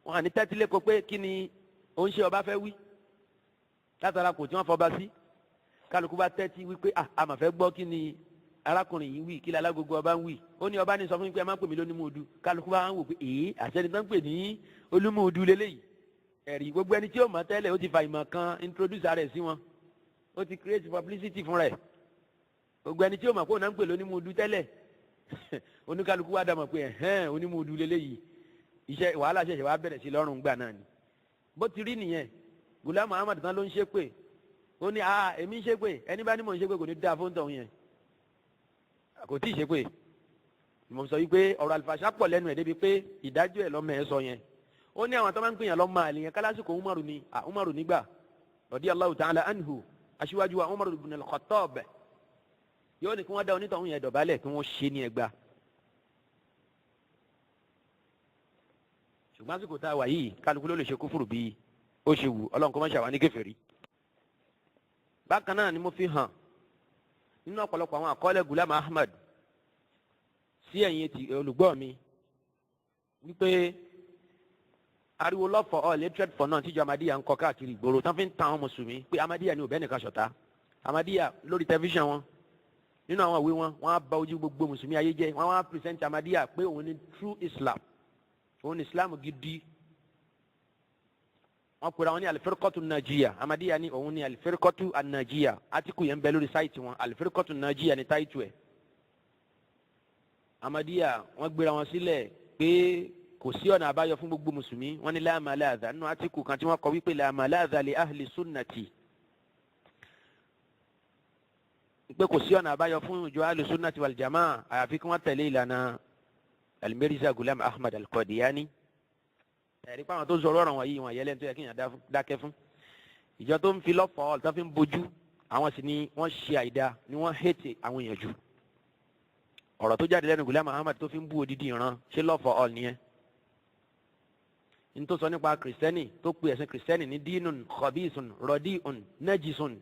wọn à ní tẹ́tíléko pé kí ni ó ń ṣe ọba fẹ́ wí látara kò tí wọ́n fọba sí. Kálukú bá tẹ́tí wípé a mà fẹ́ gbọ́ kí ni arákùnrin yìí wí, kí ni alágogo ọba ń wí. Ó ní ọba ní sọ fún mi pé ẹ má pè mí lónímọ̀ọ́dù. Kálukú bá ń wò pé èé, àṣẹni tó ń pè ní olúmọ̀ọ́dù lélẹ́yìí. Ẹ̀rí gbogbo ẹni tí ó mọ̀ tẹ́lẹ̀, ó ti fa ìmọ̀ kan introduce ara ẹ̀ sí wọn, ó ti create publicity fún rẹ̀. Gbogbo ẹni tí ó mọ̀ pé òun náà ń pè lónímọ̀ọ́dù tẹ́lẹ̀, oníkálukú wa dá mọ̀ pé ẹ̀hẹ́n, onímọ̀ọ́dù lélẹ́yìí. Iṣẹ́ wàhálà ṣẹ̀ṣẹ̀ wá bẹ̀rẹ̀ sí lọ́rùn gbà náà ni. Bó ti rí nìyẹn. Ghulam Muhammad tán ló ń ṣépè, ó ní a èmi ń ṣépè, ẹni bá ní mò ń ṣépè kò ní dáa fún tọ̀hún yẹn, kò tí ì ṣépè. Mo sọ wípé ọ̀rọ̀ àlùfàṣà pọ̀ lẹ́nu ẹ̀ débi pé ìdájọ́ ẹ̀ lọ́mọ ẹ̀ sọ yẹn. Ó ní àwọn tó máa ń pèèyàn lọ́mọ àlè yẹn, kálásìkò Umaru ni Umaru nígbà radiyallahu ta'ala anhu, aṣíwájú wa Umaru ibn al-Khattab, yóò ní kí wọ́n dá onítọ̀hún yẹn dọ̀bálẹ̀, kí wọ́n ṣe ní ẹgbàá. Ṣùgbọ́n àsìkò tá a wà yìí, kálukú ló lè ṣe kúfùrù bí ó ṣe wù. Ọlọ́run kó má ṣàwá ní kèfèrí. Bákan náà ni mo fi hàn nínú ọ̀pọ̀lọpọ̀ àwọn àkọọ́lẹ̀ Ghulam Ahmad sí ẹ̀yin ti olùgbọ́ mi wípé ariwo love for all, hatred for none tíjọ Ahmadiyya ń kọ káàkiri ìgboro, tán fi ń tan àwọn mùsùlùmí pé Ahmadiyya ni ò bẹ́ẹ̀ nìkan ṣọ̀tá. Ahmadiyya lórí tẹlifíṣàn wọn, nínú àwọn ìwé wọn, wọ́n á bà ojú gbogbo mùsùlùmí ayé jẹ́. Wọ́n á present Ahmadiyya pé òun ni true Islam, òun ni Islam gidi. Wọ́n pera wọn ní alifirikọtu najiya. Ahmadiyya ní òun ní alifirikọtu anajiya. Atiku yẹn ń bẹ lórí sáìtì wọn, alifirikọtu najiya ní táìtù ẹ̀. Ahmadiyya wọ́n gbéra wọn sílẹ̀ pé kò sí ọ̀nà àbáyọ fún gbogbo mùsùlùmí. Wọ́n ní la maladha nínú atiku kan tí wọ́n kọ wípé la maladha li ahli sunnati, pé kò sí ọ̀nà àbáyọ fún ìjọ ahli sunnati wal jamaa àyàfi kí wọ́n tẹ̀lé ìlànà al-Mirza Ghulam Ahmad al-Qadiani. Ẹ̀rí pàwọn tó sọ̀rọ̀ ọ̀rọ̀ wọ̀nyí wọn yẹlẹ́ni tó yẹ kí èèyàn dákẹ́ fún. Ìjọ tó ń fi lọ́fọ̀ọ́ tó fi ń bojú, àwọn sì ni wọ́n ṣe àìda, ni wọ́n hate àwọn èèyàn jù. Ọ̀rọ̀ tó jáde lẹ́nu Ghulam Ahmad tó fi ń bú odidi ìran, ṣé love for all nìyẹn? N tó sọ nípa kìrìsìtẹ́nì, tó pe ẹ̀sìn kìrìsìtẹ́nì ní dinun khabithun radi'un najisun,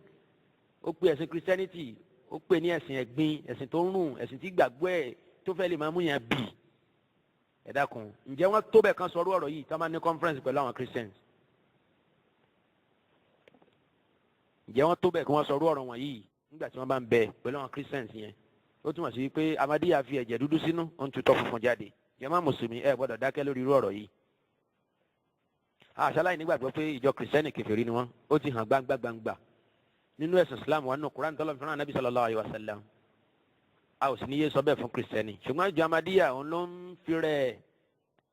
ó pe ẹ̀sìn kìrìsìtẹ́nìtì, ó pe ní ẹ̀sìn ẹ̀gbin, ẹ̀sìn tó ń rùn, ẹ̀sìn tí gbàgbọ́ ẹ̀ tó fẹ́ lè máa mú yẹn bì. Ẹ dákun, ǹjẹ́ wọ́n tó bẹ̀ kan sọ̀rọ̀ ọ̀rọ̀ yìí tó máa ní conference pẹ̀lú àwọn Christians? Ǹjẹ́ wọ́n tó bẹ̀ kí wọ́n sọ̀rọ̀ ọ̀rọ̀ wọ̀nyí nígbà tí wọ́n bá ń bẹ pẹ̀lú àwọn Christians yẹn? Ó túmọ̀ sí pé Ahmadiyya fi ẹ̀jẹ̀ dúdú sínú, ó ń tutọ́ funfun jáde. Jàmá mùsùlùmí, ẹ gbọ́dọ̀ dákẹ́ lórí irú ọ̀rọ̀ yìí. Àṣàláyé nígbàgbọ́ pé ìjọ kìrìsìtẹ́nì kèfèrí ni wọ́n, ó ti hàn gbangba gbangba nínú ẹ̀sìn Islam wa, nínú Quran tọ́lọ́ fúnra Nabi sallallahu alayhi wa sallam. A ò sì ní yé sọ bẹ́ẹ̀ fún kìrìsìtẹ́nì. Ṣùgbọ́n ìjọ Ahmadiyya, òun ló ń fi rẹ̀,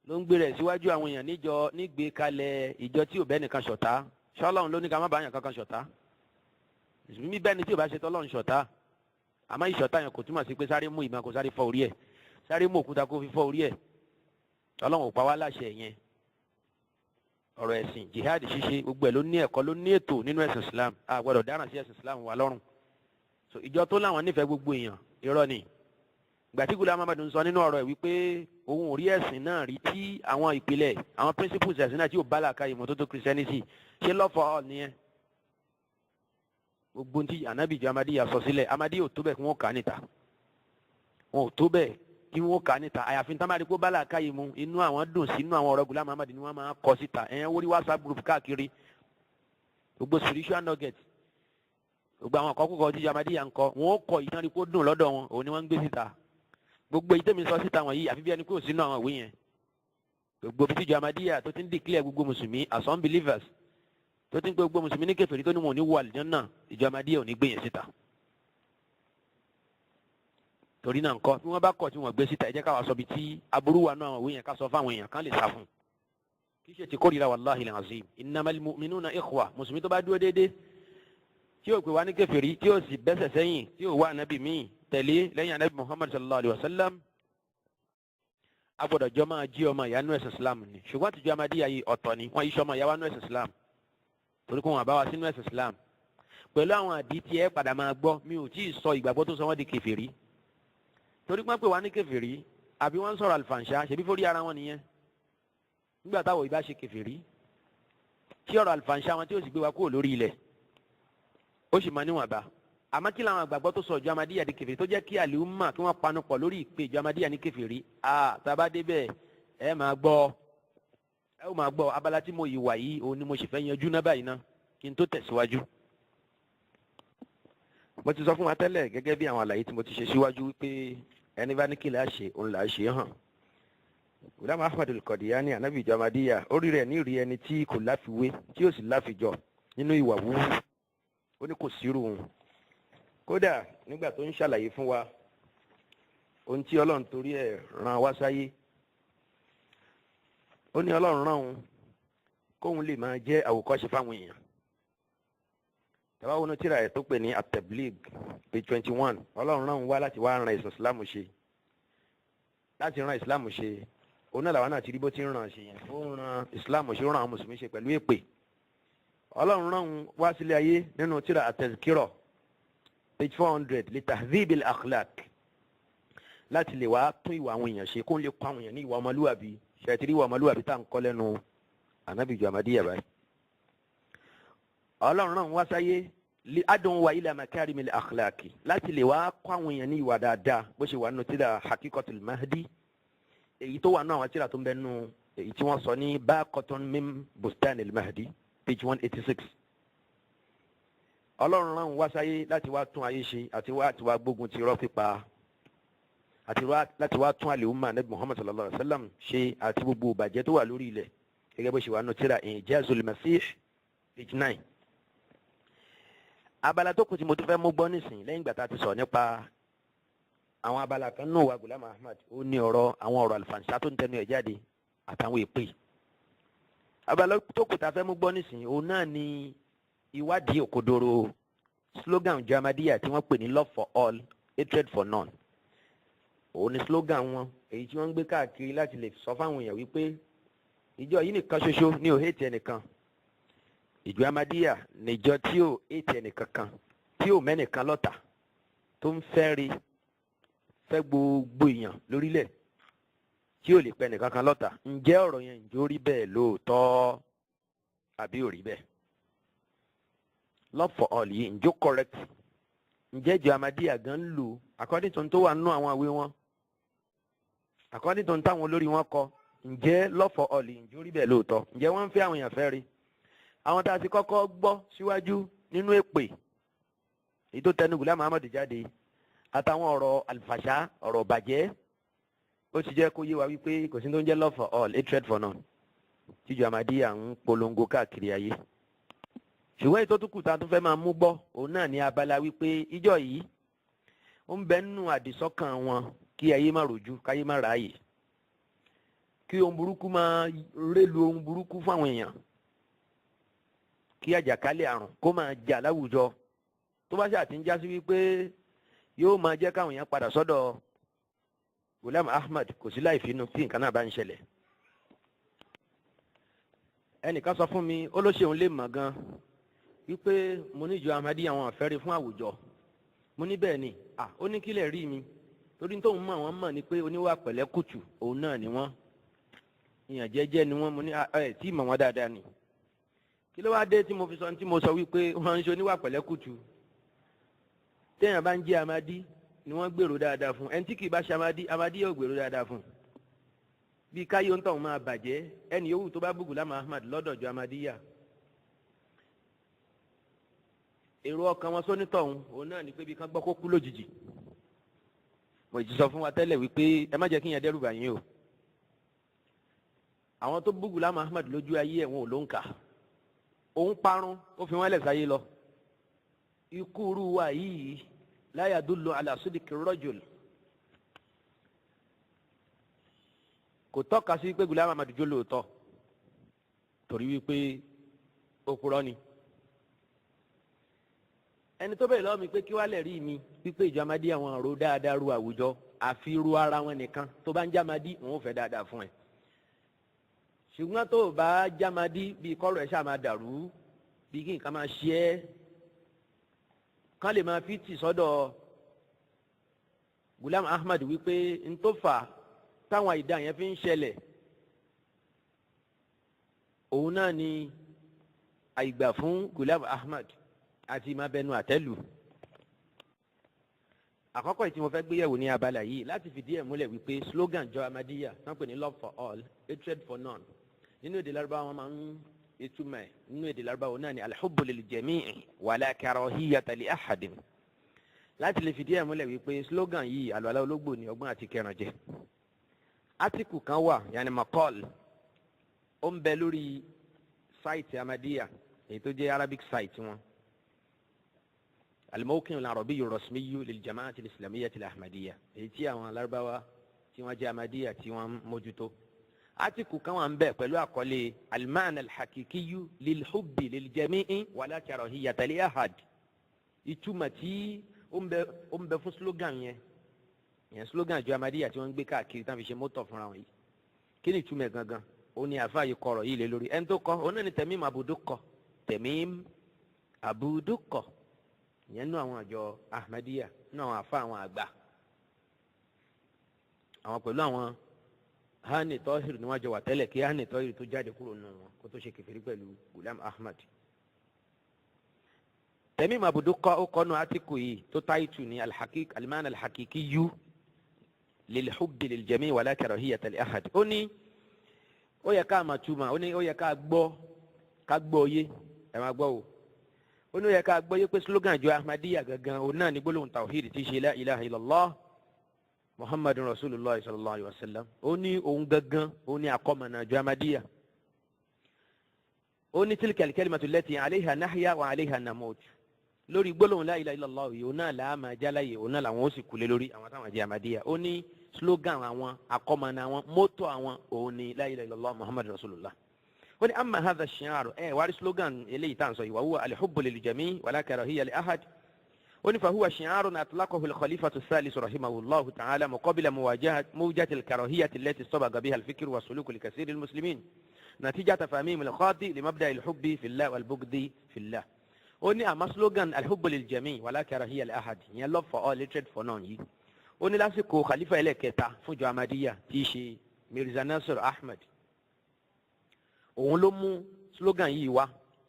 ló ń gbé rẹ̀ síwájú àwọn èèyàn níjọ nígbè kalẹ̀ ìjọ tí ò bẹ́ẹ̀ nìkan ṣọ̀tá. Ṣọlọ́run ló ní ká má bàa yàn kankan ṣọ̀tá. Mùsùlùmí bẹ́ẹ̀ ni tí ò bá ṣe tọ́lọ́run ṣọ̀tá. Àmọ́ ìṣọ̀tá yẹn kò túmọ̀ sí pé sáré mú ìmọ̀ kó sáré fọ́ orí ẹ̀, sáré mú òkúta kó fi fọ́ orí ẹ̀. Ọlọ́run ò pa wá láṣẹ yẹn. Ọ̀rọ̀ ẹ̀sìn, jihad ṣíṣe, gbogbo ẹ̀ ló ní ẹ̀kọ́, ló ní ètò nínú ẹ̀sìn Islam. A gbọ́dọ̀ dáràn sí ẹ̀sìn Islam wa lọ́rùn. So ìjọ tó láwọn nífẹ̀ẹ́ gbogbo èèyàn, irọ́ ni. Ìgbà tí Ghulam Ahmad ń sọ nínú ọ̀rọ̀ ẹ̀ wípé òun ò rí ẹ̀sìn náà rí tí àwọn ìpìlẹ̀, àwọn principles ẹ̀sìn náà tí ò bá làákàyè mọ́tótó Christianity, ṣé love for all nìyẹn? Gbogbo ntí anabi ìjọ Ahmadiyya sọ sílẹ̀, Ahmadiyya ò tó bẹ́ẹ̀ kí wọ́n kà á níta. Wọn ò tó bẹ́ẹ̀ kí wọ́n kà á níta, àyàfi tán bá rí kó bá làákàyè mu, inú àwọn dùn sí inú àwọn ọ̀rọ̀ Ghulam Ahmad ni wọ́n máa kọ síta. Ẹ̀yẹn wórí WhatsApp group káàkiri, gbogbo spiritual nugget, gbogbo àwọn àkọ́kọ́ tí Ahmadiyya ń kọ, wọn ó kọ ìtàn rí kó dùn lọ́dọ̀ wọn, òun ni wọ́n ń gbé síta. Gbogbo ìtẹ́mi sọ síta wọ̀nyí, àfi bí ẹni kó sínú àwọn ìwé yẹn. Gbogbo bí tíjọ Ahmadiyya tó ti ń declare gbogbo mùsùlùmí as unbelievers, tó ti ń pe gbogbo mùsùlùmí ní kèfèrí, tó ní wọn ò ní wọ àlùjánnà, ìjọ Ahmadiyya ò ní gbé yẹn síta. Torí náà ńkọ́, bí wọ́n bá kọ̀ tí wọ́n gbé síta, ẹ jẹ́ káwa sọ bí tí aburú wà nù àwọn ìwé yẹn, ká sọ fáwọn èèyàn kán lè sá fún un. Kì í ṣe ti kórìíra, wàláhi alazim. Innamal mu'minuna ikhwa. Mùsùlùmí tó bá dúró déédéé, tí yóò pè wá ní kèfèrí, tí yóò sì bẹ́sẹ̀ sẹ́yìn, tí yóò wá ànábì míì tẹ̀lé lẹ́yìn ànábì Muhammad sallallahu alayhi wa sallam, a gbọ́dọ̀ jọ máa jí ọmọ ìyá nú ẹ̀sìn Islam ni. Ṣùgbọ́n àtijọ́ Amadíyà yìí ọ̀tọ̀ ni wọ́n yí sọmọ ìyá wa nú ẹ̀sìn Islam, torí kó wọn bá wa sínú ẹ̀sìn Islam pẹ̀lú àwọn àdí tí ẹ padà máa gbọ́. Mi ò tí ì sọ ìgbàgbọ́ tó sọ wọ́n di kèfèrí, torí pé wọ́n pè wá ní kèfèrí àbí wọ́n ń sọ̀rọ̀ àlùfàǹṣá, ṣèbí fórí ara wọn nìyẹn. Nígbà táwọn ìbá ṣe kèfèrí, tí ọ̀rọ̀ àlùfàǹṣá wọn tí ó sì gbé wa kúrò lórí ilẹ̀, ó sì máa níwọ̀nba. Àmọ́ kí làwọn àgbàgbọ́ tó sọ ìjọ Amadíyà di kèfèrí, tó jẹ́ kí àlùmọ́ kí wọ́n panu pọ̀ lórí ìpè ìjọ Amadíyà ní kèfèrí? Tá a bá débẹ̀, ẹ máa gbọ́, ẹ ó máa gbọ́. Abala tí mo yìí wà yìí, òun ni mo sì fẹ́ yanjú ná báyìí ná kí n tó tẹ̀síwájú. Mo ti sọ fún wa tẹ́lẹ̀, gẹ́gẹ́ bí àwọn àlàyé tí mo ti ṣe síwájú, wípé ẹni bá ní kí là á ṣe, òun là á ṣe hàn. Ghulam Ahmad al-Qadiani, anabi ìjọ Amadíyà, orí rẹ̀ ní ìrí ẹni tí kò láfiwé, tí ó sì láfijọ nínú ìwà wúwú. Ó ní kò sírù òun. Kódà nígbà tó ń ṣàlàyé fún wa ohun tí Ọlọ́run torí ẹ̀ rán wá sáyé, ó ní Ọlọ́run rán òun kóun lè máa jẹ́ àwòkọ́ṣe fáwọn èèyàn. Tàbá wọnú tíra ẹ̀ tó pè ní At-Tabligh, page 21, Ọlọ́run rán òun wá láti wá ran ìsìn Islam ṣe, láti ran Islam ṣe. Òun náà làwọn náà ti rí bó ti ń ràn ṣe yẹn. Ó ń ran Islam ṣe, ó ràn àwọn mùsùlùmí ṣe pẹ̀lú èpè. Ọlọ́run rán òun wá sílé ayé, nínú tíra At-Tazkirah, page 400, li tahdhib al-akhlaq, láti lè wá tún ìwà àwọn èèyàn ṣe, kó ń lè kọ́ àwọn èèyàn ní ìwà ọmọlúwàbí. Ṣètìrí ìwà ọmọlúwàbí tá à ń kọ́ lẹ́nu ànábìjọ Àmàdíyà báyìí? Ọlọ́run náà wá sáyé li ad'uwa wa ila makarimil akhlaqi, láti lè wá kọ́ àwọn èèyàn ní ìwà dáadáa, bó ṣe wà nínú tíra Haqiqatul Mahdi, èyí tó wà nínú àwọn tíra tó ń bẹ nínú èyí tí wọ́n sọ ní Baqatun min Bustanil Mahdi, page 186. Ọlọ́run rán wá sáyé láti wá tún ayé ṣe, àti wá àti wá gbógun ti irọ́ pípa, àti wá láti wá tún àlè nabi Muhammad sallallahu alayhi wa sallam ṣe, àti gbogbo ìbàjẹ́ tó wà lórí ilẹ̀, gẹ́gẹ́ bó ṣe wà nínú tíra Ijazul Masih, page 9. Abala tó kù tí mo tún fẹ́ mú gbọ́ nísìnyí, lẹ́yìn ìgbà tá a ti sọ̀rọ̀ nípa àwọn abala kan nù wa Ghulam Ahmad, ó ní ọ̀rọ̀ àwọn ọ̀rọ̀ àlùfànṣá tó ń tẹnu ẹ̀ jáde àtàwọn èpè. Abala tó kù tá a fẹ́ mú gbọ́ nísìnyí, òun náà ni ìwádìí òkodoro slogan Ahmadiyya tí wọ́n pè ní "Love for all, hatred for none". Òun ni slogan wọn, èyí tí wọ́n ń gbé káàkiri láti lè sọ fáwọn èèyàn wípé ìjọ yìí nìkan ṣoṣo ní ò hate ẹnìkan. Ìjọ Ahmadiyya níjọ tí ò hate ẹnìkan kan, tí ò mẹ́nìkan lọ́tà, tó ń fẹ́ rí fẹ́ gbogbo èèyàn lórílẹ̀, tí ò lè pẹ́ nìkan kan lọ́tà. Ǹjẹ́ ọ̀rọ̀ yẹn, ǹjẹ́ ó rí bẹ́ẹ̀ lóòótọ́ àbí ò rí bẹ́ẹ̀? "Love for all" yìí, ǹjẹ́ ó correct? Ǹjẹ́ ìjọ Ahmadiyya gan ń lò according to tó wà nínú àwọn àwé wọn, according to táwọn olórí wọn kọ? Ǹjẹ́ "love for all" yìí, ǹjẹ́ ó rí bẹ́ẹ̀ lóòótọ́? Ǹjẹ́ wọ́n ń fẹ́ àwọn èèyàn fẹ́ rí àwọn tá a ti kọ́kọ́ gbọ́ síwájú nínú èpè èyí tó tẹnu Ghulam Ahmad jáde àtàwọn ọ̀rọ̀ àlùfàṣà, ọ̀rọ̀ bàjẹ́? Ó ti jẹ́ kó yé wa wípé kò sí tó ń jẹ́ "love for all, hatred for none" tíjọ Ahmadiyya ń polongo káàkiri ayé. Ṣùgbọ́n èyí tó tún kù tá a tún fẹ́ máa mú gbọ́, òun náà ní abala wípé ìjọ yìí, ó ń bẹ nínú àdìsọ́kàn wọn kí ayé má rojú, káyé má ráàyè, kí ohun burúkú máa rélu ohun burúkú fún àwọn èèyàn, kí àjàkálẹ̀ àrùn kó máa jà láwùjọ, tó bá ṣáà ti ń já sí wípé yóò máa jẹ́ káwọn èèyàn padà sọ́dọ̀ Ghulam Ahmad. Kò sí láì finú tí nǹkan náà bá ń ṣẹlẹ̀. Ẹnìkan sọ fún mi, ó ló ṣeun lè mọ̀ gan wípé mo ní ìjọ Ahmadiyya àwọn àfẹ́rí fún àwùjọ. Mo ní bẹ́ẹ̀ ni. À, ó ní kílẹ̀ rí mi, torí tóun mọ̀ wọ́n mọ̀ ni pé oníwà pẹ̀lẹ́ kùtù òun náà ni wọ́n, ìyàn jẹ́jẹ́ ni wọ́n. Mo ní ẹ tí mọ̀ wọ́n dáadáa ni. Kí ló wá dé tí mo fi sọ tí mo sọ wípé wọ́n ń ṣe oníwà pẹ̀lẹ́ kùtù? Téèyàn bá ń jẹ́ Amadi ni wọ́n gbèrò dáadáa fún. Ẹni tí kì í bá ṣe Amadi, Amadi yóò gbèrò dáadáa fún bí káyọ̀ ń tọ̀hún máa bàjẹ́. Ẹni yòówù tó bá bú Ghulam Ahmad lọ́dọ̀ jọ Amadiya, èrò ọkàn wọn sónítọ̀hún òun náà ni pé bí kán gbọ́ kó kú lójijì. Mo ti sọ fún wa tẹ́lẹ̀ wípé ẹ má jẹ́ kí yẹn dẹ́rù bà yín o. Àwọn tó bú Ghulam Ahmad lójú ayé ẹ̀, wọn ò ló ń kà. Òun parun, ó fi wọn lẹ̀ sáyé lọ. Ikú irú wa yìí la yadullu ala sidqi rajul, kò tọ́ka sí pé Ghulam Ahmad jó lóòótọ́. Torí wípé òpùrọ́ ni. Ẹni tó bẹ̀rẹ̀ lọ́wọ́ mi pé kí wàá lè rí mi wípé ìjọ Ahmadiyya àwọn ọ̀rọ̀ dáadáa ru àwùjọ, àfi ru ara wọn nìkan. Tó bá ń jámadí, òun ò fẹ́ dáadáa fún ẹ, ṣùgbọ́n tó o bá jámadí, bíi kọ́rọ̀ ẹ̀ ṣáà máa dàrú, bíi kí nǹkan máa ṣe é kán lè máa fi tì sọ́dọ̀ Gulam Ahmad wípé n tó fà táwọn àìdá yẹn fi ń ṣẹlẹ̀, òun náà ni àìgbà fún Gulam Ahmad àti máa bẹnu àtẹ́lù. Àkọ́kọ́ yìí tí mo fẹ́ gbéyẹ̀wò ní abala yìí láti fìdí ẹ̀ múlẹ̀ wípé slogan jọ Ahmadiyya tán pè ní "love for all, hatred for none", nínú èdè Lárúbáwá wọn máa ń ìtumọ̀ ẹ̀ nínú èdè Lárúbáwá náà ni "alhubbu lil jami'i wala karahiyata li ahadin". Láti lè fìdí ẹ̀ múlẹ̀ wípé slogan yìí, àlùalá ológbò ní ọgbọ́n àti kẹrànjẹ, átíkù kan wà, yanni maqal, ó ń bẹ lórí site Ahmadiyya, èyí tó jẹ́ Arabic site wọn, al-mawqi' al-arabiy ar-rasmiy lil-jama'ati al-islamiyyah al-ahmadiyya, èyí tí àwọn Lárúbáwá tí wọ́n jẹ́ Ahmadiyya tí wọ́n mójútó. Átíkù kan wà ń bẹ pẹ̀lú àkọlé "al-ma'na al-haqiqiyyu lil-hubbi lil-jami'i wala karahiyata li ahad", ìtumọ̀ tí ó ń bẹ fún slogan yẹn, yẹn slogan àjọ Ahmadiyya tí wọ́n ń gbé káàkiri tán fi ṣe mọ́tò fúnra wọn yìí. Kí ni ìtumọ̀ gangan? Ó ní àfa yìí kọ̀rọ̀ yìí lé lórí. Ẹni tó kọ òun náà ni Tamim Abudukkọ. Tamim Abudukkọ ìyẹn nínú àwọn àjọ Ahmadiyya, nínú àwọn àfa àwọn àgbà, àwọn pẹ̀lú àwọn Hani Tọ́hìr ni wọ́n jọ wà tẹ́lẹ̀ kí Hani Tọ́hìr tó jáde kúrò nù wọn kó tó ṣe kèfèrí pẹ̀lú Gulam Ahmad. Tamim Abudukkọ ó kọ́nu átíkù yìí tó táìtù ní alhakik "al-ma'na al-haqiqiyyu lil-hubbi lil-jami' wala karahiyata li ahad". Ó ní ó yẹ ká máa túmọ̀, ó ní ó yẹ ká gbọ́, ká gbọ́ yé. Ẹ máa gbọ́ o. Ó ní ó yẹ ká gbọ́ yé pé slogan àjọ Ahmadiyya gangan, òun náà ní gbólóhùn tawhid tí í ṣe "la ilaha illallah Muhammadun Rasulillah sallallahu alayhi wa sallam". Ó ní òun gangan, ó ní àkọ́mọ̀nà àjọ Ahmadiyya. Ó ní "tilka al-kalimatu allati alayha nahya wa alayha namut". Lórí gbólóhùn "la ilaha illallah" yìí, òun náà làá máa jáláyè, òun náà làwọn ó sì kúlé lórí, àwọn táwọn jẹ́ Ahmadiyya. Ó ní slogan àwọn, àkọ́mọ̀nà àwọn, mọ́tò àwọn, òun ní "la ilaha illallah Muhammadun Rasulullah". Ó ní "amma hadha ash-shi'ar", ẹ wárí slogan eléyìí tá à ń sọ yìí, "wa huwa al-hubbu lil-jami' wala karahiyya li ahad", ó ní "fahuwa shi'arun atlaqahu al-khalifatu ath-thalith rahimahullahu ta'ala muqabila mawjati al-karahiyyati allati istabagha biha al-fikr wa suluku li kathiri al-muslimin natijata fahmihim al-khati li mabda'i al-hubbi fillah wal-bughdi fillah". Ó ní àmọ́ slogan "al-hubbu lil-jami' wala karahiyya li ahad", ìyẹn "love for all, hatred for none" yìí, ó ní lásìkò khalifa ẹlẹ́kẹta fúnjọ Ahmadiyya tí í ṣe Mirza Nasir Ahmed, òun ló mú slogan yìí wá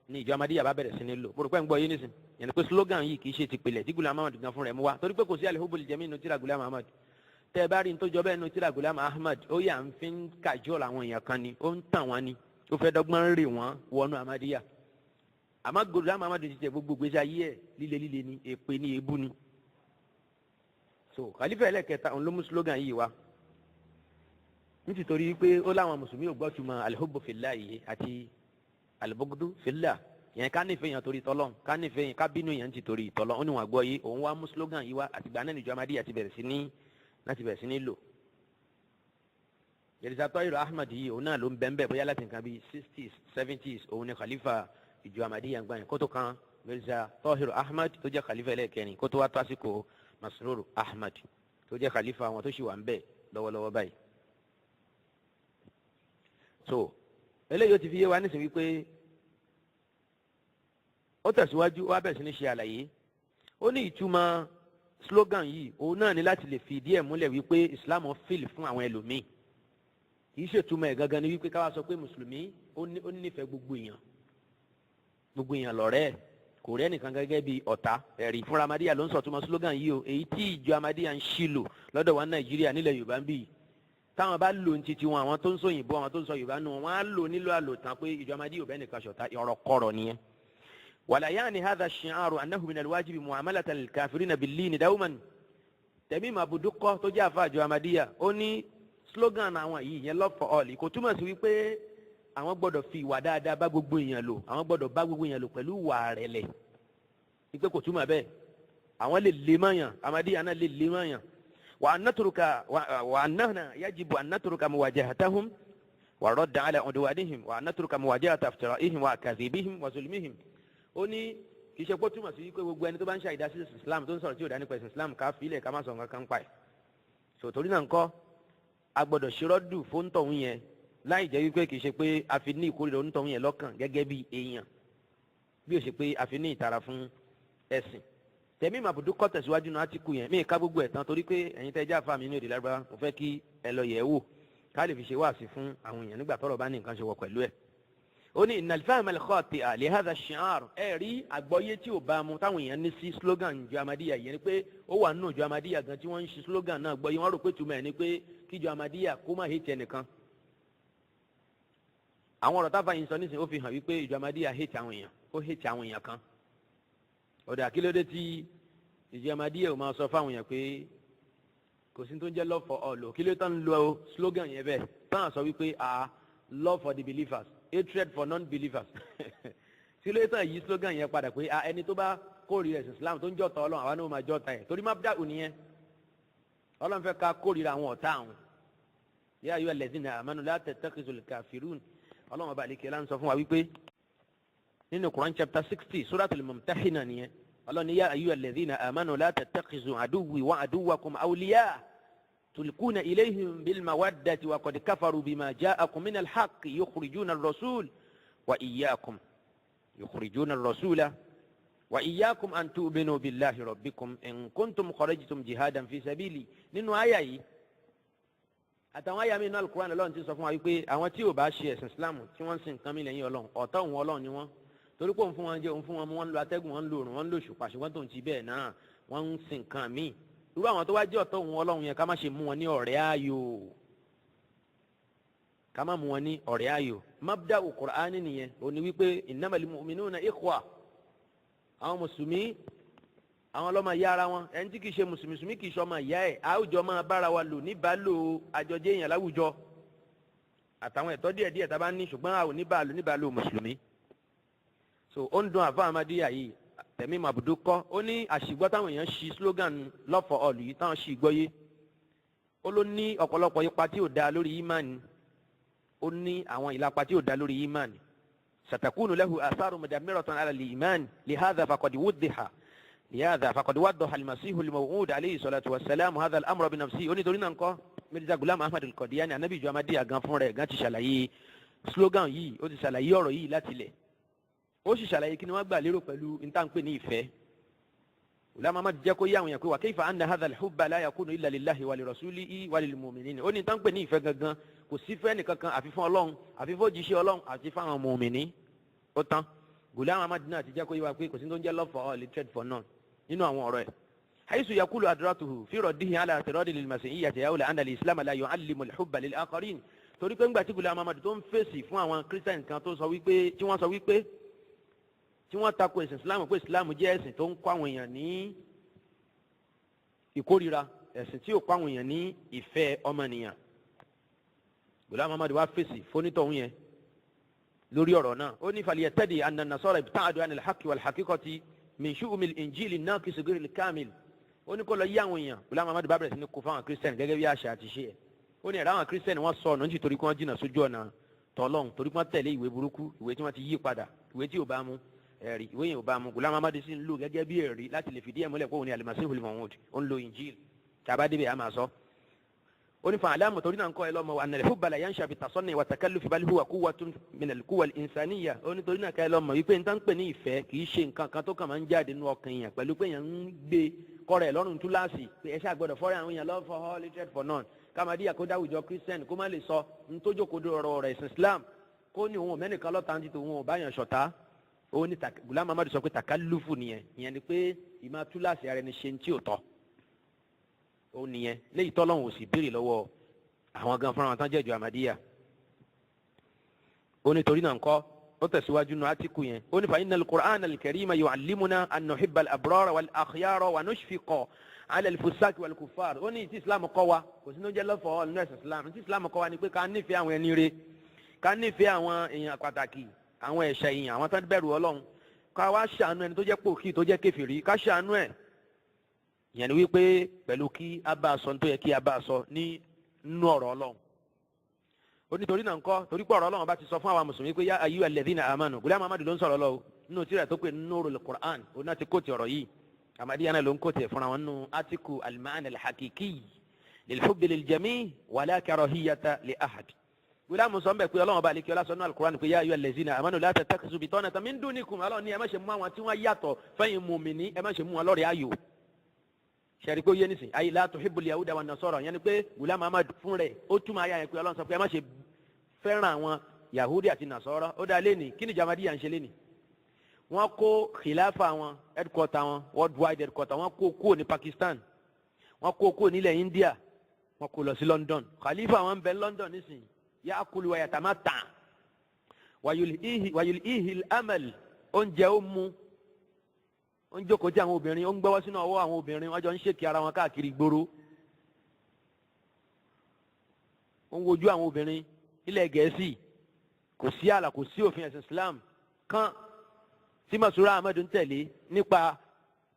ní ìjọ Ahmadiyya bá bẹ̀rẹ̀ sí ní lò. Mo rò pé ń gbọ́ yín nísìn. Yẹn ni pé slogan yìí kì í ṣe tìpìlẹ̀ tí Gulam Ahmad gan fún rẹ̀ mú wá, torí pé kò sí "al-hubbu lil-jami'" nínú tírà Gulam Ahmad. Tẹ́ ẹ bá rí ní tó jọ bẹ́ẹ̀ nínú tírà Gulam Ahmad, ó yà ń fi ń kàjọ́ làwọn èèyàn kan ni, ó ń tàn wọ́n ni, ó fẹ́ dọ́gbọ́n rè wọ́n wọnú Ahmadiyya. Àmọ́ Gulam Ahmad ti tẹ gbogbo gbèsè ayé ẹ̀, líle líle ni, èpè ni, èébú ni. So khalifa ẹlẹ́kẹta, òun ló mú slogan yìí wá, nítorí pé ó láwọn mùsùlùmí ò gbọ́ túmọ̀ "al-hubbu fillah" yìí àti "al-bughdu fillah", yẹn ká nífẹ̀ẹ́ yẹn torí tọ́lọ́n, ká nífẹ̀ẹ́ yẹn, ká bínú yẹn ti torí tọ́lọ́n. Ó ní wọn gbọ́ yìí, òun wá mú slogan yìí wá. Àtìgbà náà níjọ Ahmadiyya ti bẹ̀rẹ̀ sí ní láti bẹ̀rẹ̀ sí ní lò. Mirza Tahir Ahmad yìí, òun náà ló ń bẹ́ẹ̀ bẹ́ẹ̀ bóyá láti nǹkan bíi 60s, 70s. Òun ni khalifa ìjọ Ahmadiyya gbà yẹn kó tó kan Mirza Tahir Ahmad tó jẹ́ khalifa ẹlẹ́ẹ̀kẹrin, kó tó wá tó àsìkò Masrur Ahmad tó jẹ́ khalifa àwọn tó sì wà ń bẹ̀ lọ́wọ́lọ́wọ́ báyìí. So eléyìí ó ti fi yé wa nísìnyí wípé ó tẹ̀síwájú, ó wá bẹ̀rẹ̀ sí ní ṣe àlàyé. Ó ní ìtumọ̀ slogan yìí, òun náà ní láti lè fi ìdí ẹ̀ múlẹ̀ wípé Islam fìlì fún àwọn ẹlòmíì. Kì í ṣètumọ̀ ẹ̀ gangan ni wípé káwá sọ pé mùsùlùmí ó nífẹ̀ẹ́ gbogbo èèyàn, gbogbo èèyàn lọ̀rẹ́ ẹ̀, kò rí ẹnìkan gẹ́gẹ́ bí ọ̀tá. Ẹ̀rí fúnra Ahmadiyya ló ń sọ̀túnmọ̀ slogan yìí o, èyí tí ìjọ Ahmadiyya ń ṣìlò lọ́dọ̀ wa Nàìjíríà, nílẹ̀ Yorùbá ń bì yìí. Táwọn bá lò ní titi wọn, àwọn tó ń sọ òyìnbó, àwọn tó ń sọ Yorùbá nù wọn, á lò nílò àlòtán pé ìjọ Ahmadiyya ò bẹ́ẹ̀ nìkan ṣọ̀tá. Ọ̀rọ̀ kọ̀rọ̀ nìyẹn. "Wala yaani hadha ash-shi'aru annahu min al-wajibi mu'amalata al-kafirina bil-lini dawman". Tamim Abudukọ tó jẹ́ àfa àjọ Ahmadiyya, ó ní slogan àwọn yìí yẹn, "love for all", kò túmọ̀ sí wípé àwọn gbọ́dọ̀ fi ìwà dáadáa bá gbogbo èèyàn lò, àwọn gbọ́dọ̀ bá gbogbo èèyàn lò pẹ̀lú ìwà rẹ̀lẹ̀, wípé kò túmọ̀ bẹ́ẹ̀. Àwọn lè lè mọ̀yàn, Ahmadiyya náà lè lè mọ̀yàn. Wa an natruka wa annahna yajibu an natruka muwajahatahum. Wa radda ala udwanihim wa natruka muwajahata iftira'ihim wa kadhibihim wa zulmihim. Ó ní kì í ṣe pé túmọ̀ sí wípé gbogbo ẹni tó bá ń ṣe àìdá sí Islam, tó ń sọ̀rọ̀ tí ò dá nípa ẹ̀sìn Islam, ká fi ilẹ̀, ká má sọ nǹkan kan pa ẹ̀. Sòtórí náà ńkọ́, a gbọ́dọ̀ ṣerọ́dù fóńtọ̀hún yẹn láì jẹ́ wípé kì í ṣe pé a fi ní ìkórìíra onítọ̀hún yẹn lọ́kàn gẹ́gẹ́ bí èèyàn, bí ó ṣe pé a fi ní ìtara fún ẹ̀sìn. Tẹ̀mí màbùdú kọ́ tẹ̀síwájú náà átíkù yẹn. Mí ká gbogbo ẹ̀ tán torí pé ẹ̀yin tẹ́ jẹ́ àfa mi ní èdè Lárúbáwá, mo fẹ́ kí ẹ lọ yẹ̀ ẹ́ wò ká lè fi ṣe wáàsí fún àwọn èèyàn nígbà tọ́rọ̀ bá ní nǹkan ṣe wọ pẹ̀lú ẹ̀. Ó ní innal fahma al-khati'a li hadha ash-shi'ar, ẹ rí àgbọ́yé tí ò bá mu táwọn èèyàn ní sí slogan ìjọ Amadíyà yẹn ni pé ó wà nínú ìjọ Amadíyà gan tí wọ́n ń ṣe slogan náà gbọ́yé. Wọ́n rò pé túmọ̀ ẹ̀ ni pé kíjọ Amadíyà kó má hate ẹnìkan. Àwọn ọ̀rọ̀ táfà yìí sọ nísìnyí, ó fi hàn wípé ìjọ Amadíyà hate àwọn èèyàn, ó hate àwọn èèyàn kan. Ọ̀dà, kí ló dé tí ìjọ Amadíyà ò máa sọ fáwọn èèyàn pé kò sí tó ń jẹ́ love for all o? Kí ló tán lo slogan yẹn bẹ́ẹ̀ táwọn sọ wípé ah, love for the believers, hatred for non-believers? Kí ló tán yí slogan yẹn padà pé ah, ẹni tó bá kórìíra ẹ̀sìn Islam, tó ń jọ́ta Ọlọ́run, àwa náà máa jọ́ta ẹ̀? Torí má dá òní yẹn, Ọlọ́run fẹ́ ká kórìíra àwọn ọ̀tá àwọn. Ya ayyuha allazina amanu la tattakhizul kafirun. Ọlọ́run ọba àlekè lá ń sọ fún wa wípé nínú Quran chapter 60, Suratul Mumtahina nìyẹn, Ọlọ́run ní ya ayyuha allazina amanu la tattakhizu aduwwi wa aduwwakum awliya tulquna ilayhim bil mawaddati wa qad kafaru bima ja'akum minal haqqi yukhrijuna ar-rasul wa iyyakum yukhrijuna ar-rasula wa iyyakum an tu'minu billahi rabbikum in kuntum kharajtum jihadan fi sabili. Nínú àyà yìí àtàwọn àyà mi nínú Alukur'an, Ọlọ́run ti sọ fún wa wípé àwọn tí ò bá ṣe ẹ̀sìn Islam, tí wọ́n ń sin nǹkan mi lẹ́yìn Ọlọ́run, ọ̀tá òun Ọlọ́run ni wọ́n, torí pé òun fún wọn jẹ, òun fún wọn mu, wọ́n ń lo atẹ́gùn, wọ́n ń lo òrùn, wọ́n ń lo òṣùpá, ṣùgbọ́n tó ń ti bẹ́ẹ̀ náà wọ́n ń sin nǹkan míì. Irú àwọn tó wá jẹ́ ọ̀tá òun Ọlọ́run yẹn, ká má ṣe mú wọn ní ọ̀rẹ́ ayò, ká má mú wọn ní ọ̀rẹ́ ayò. Mabda'u Qur'ani nìyẹn. Òun ni wípé innamal mu'minuna ikhwa, àwọn mùsùlùmí, àwọn ọlọ́mọ ìyá ara wọn. Ẹni tí kìí ṣe mùsùlùmí kìí ṣe ọmọ ìyá ẹ̀. Àwùjọ máa bára wa lò níbàálò àjọjẹ èèyàn láwùjọ àtàwọn ẹ̀tọ́ díẹ̀ díẹ̀ tá a bá ní, ṣùgbọ́n a ò níbàálò níbàálò mùsùlùmí. So ó ń dun àfa Amadíyà yìí, Tẹ̀mí Màbùdú kọ́. Ó ní àṣìgbọ́ táwọn èèyàn ṣi slogan love for all yìí, táwọn ṣì gbọ́ yé, ó ló ní ọ̀pọ̀lọpọ̀ ipa tí ò da lórí ìmánì. Ó ní àwọn ìlapa tí ò da lórí ìmánì. Satakunu lahu atharu mudamiratan ala al-iman. Lihadha faqad waddaha al-masihu al-maw'ud alayhi salatu wa salam hadha al-amra bi nafsihi. Ó ní torí náà ńkọ́, Mirza Ghulam Ahmad al-Qadiani, anabi ìjọ Amadíyà gan fún rẹ̀ gan ti ṣàlàyé slogan yìí, ó ti ṣàlàyé ọ̀rọ̀ yìí láti lẹ̀, ó sì ṣàlàyé kí ni wọ́n gbà lérò pẹ̀lú ìtànpé ní ìfẹ́. Ghulam Ahmad jẹ́ kó yé àwọn èèyàn pé wa kayfa anna hadha al-hubba la yakunu illa lillahi wa li rasulihi wa lil mu'minin. Ó ní ìtànpé ní ìfẹ́ gangan, kò sí fẹ́ nìkankan àfi fún Ọlọ́run, àfi fún òjíṣẹ́ Ọlọ́run, àti fún àwọn mùmìnì. Ó tán. Ghulam Ahmad náà ti jẹ́ kó yé wa pé kò sí tó ń jẹ́ love for all, hatred for none nínú àwọn ọ̀rọ̀ ẹ̀. حيث يقول أدرته في رده على اعتراض للمسيحية يقول أن الإسلام لا يعلم الحب للآخرين. Torí pé ńgbà tí Ghulam Ahmad tó ń fèsì fún àwọn Christian kan tó sọ wípé, tí wọ́n sọ wípé, tí wọ́n tako ẹ̀sìn Islam, pé Islam jẹ́ ẹ̀sìn tó ń kọ́ àwọn èèyàn ní ìkórira, ẹ̀sìn tí ò kọ́ àwọn èèyàn ní ìfẹ́ ọmọnìyàn, Ghulam Ahmad wá fèsì fónítọ̀hún yẹn lórí ọ̀rọ̀ náà. Ó ní فليتضح أن النصارى ابتعدوا عن الحق والحقيقة من شؤم الإنجيل الناقص غير الكامل. Ó ní kó lọ yí àwọn èèyàn. Ghulam Ahmad bá bẹ̀rẹ̀ sí ní kó fáwọn Christian gẹ́gẹ́ bí àṣà àti ṣe ẹ̀. Ó ní ẹ̀rọ àwọn Christian, wọ́n sọ ọ̀nà nítorí kí wọ́n jìnnà sójú ọ̀nà tọ́lọ́hún, torí kí wọ́n tẹ̀lé ìwé burúkú, ìwé tí wọ́n ti yí padà, ìwé tí ò bá mu ẹ̀rí, ìwé yẹn ò bá mu. Ghulam Ahmad sì ń lò gẹ́gẹ́ bí ẹ̀rí láti lè fìdí ẹ̀ múlẹ̀ pé òun ni al-Masihul Maw'ud. Ó ń lo Injil tàbá débẹ̀, á máa sọ. Ó ní فاعلموا, torí náà ń kọ́ ẹ lọ́mọ, أن الحب لا ينشأ بالتصنع والتكلف بل هو قوة من القوى الإنسانية. Ó ní torí náà ká ẹ lọ́mọ wípé nǹkan pè ní ìfẹ́ kì í ṣe nǹkan kan tó kàn máa ń jáde nínú ọkàn èèyàn pẹ̀lú pé èèyàn ń gbé kọ́rọ̀ ẹ̀ lọ́rùn túláàsì pé ẹ ṣáà gbọ́dọ̀ fọ́rẹ́ àwọn èèyàn, love for all, hatred for none. Kámadíyà kó dáwùjọ Christian, kó má lè sọ ntójókòó ọ̀rọ̀ rẹ̀ ẹ̀sìn Islam, kó ní òun ò mẹ́nìkan lọ́ta ní tòun ò báyàn ṣọ̀tá. Ó ní Ghulam Ahmad sọ pé takalufu nìyẹn. Ìyẹn ni pé ìmọ̀ túláàsì ara ẹni ṣe ń tí ò tọ́ ó nìyẹn, léyìí tọ́lọ́hún ò sì béèrè lọ́wọ́ àwọn gan fúnra wọn tán jẹ́jọ́ Ahmadiyya. Ó ní torí náà ńkọ́, ó tẹ̀síwájú nù átíkù yẹn, ó ní فإن القرآن الكريم يعلمنا أن نحب الأبرار والأخيار ونشفق على الفساق والكفار. Ó ní tí Islam kọ́ wa, kò sí ní ó jẹ́ love for all nínú ẹ̀sìn Islam. Tí Islam kọ́ wa ni pé ká nífẹ̀ẹ́ àwọn ẹni re, ká nífẹ̀ẹ́ àwọn èèyàn pàtàkì, àwọn ẹ̀ṣẹ̀ èèyàn, àwọn tó ń bẹ̀rù Ọlọ́run, ká wá ṣàánú ẹni tó jẹ́ pòkì, tó jẹ́ kèfèrí, ká ṣàánú ẹ̀. Ìyẹn ni wípé pẹ̀lú kí a bá a sọ ní tó yẹ kí a bá a sọ ní nínú ọ̀rọ̀ Ọlọ́run. Ó ní torí náà ńkọ́, torí pé ọ̀rọ̀ Ọlọ́run bá ti sọ fún àwa mùsùlùmí pé yá ayyuha alladhina amanu. Ghulam Ahmad ló ń sọ̀rọ̀ lọ nínú tírà tó pé Nurul Qur'an, ó náà ti kóòtù ọ̀rọ̀ yìí. Ahmadiyya náà ló ń kóòtù ẹ̀ fúnra wọn nínú átíkù al-ma'na al-haqiqi lil-hubbi lil-jami' wala karahiyata li ahad. Ghulam sọ ń bẹ̀ pé Ọlọ́run bá aleke ọlá sọ nínú al-Qur'an pé yá ayyuha alladhina amanu la tattakhidhu bitanatan min dunikum. Ọlọ́run ní ẹ má ṣe mú àwọn tí wọ́n yàtọ̀ fẹ́yìn mùmìnì, ẹ má ṣe mú wọn lọ́rẹ̀ẹ́ ayò. Sẹ́rí pé ó yé nísìn ayé la tuhibbul yahuda wan nasara, yẹn ni pé Ghulam Ahmad fún rẹ̀ ó túmọ̀ ayé yẹn pé Ọlọ́run sọ pé ẹ má ṣe fẹ́ràn àwọn yahudi àti nasara. Ó dá lẹ́nì kí ni Ahmadiyya ń ṣe lẹ́nì? Wọ́n kó khilafa wọn, headquarter wọn, worldwide headquarter wọn, kó kúrò ní Pakistan, wọ́n kó kúrò nílẹ̀ India, wọ́n kó lọ sí London. Khalifa wọn ń bẹ London nísìn, ya'kulu wa yatamatta wa yulhihi al-amal, oúnjẹ ó mu, ó ń jókòó tí àwọn obìnrin, ó ń gbọ́wọ́ sínú ọwọ́ àwọn obìnrin, wọ́n jọ ń ṣèkì ara wọn káàkiri ìgboro, ó ń wojú àwọn obìnrin ilẹ̀ Gẹ̀ẹ́sì. Kò sí àlà, kò sí òfin ẹ̀sìn Islam kan tí Masura Ahmed ń tẹ̀lé nípa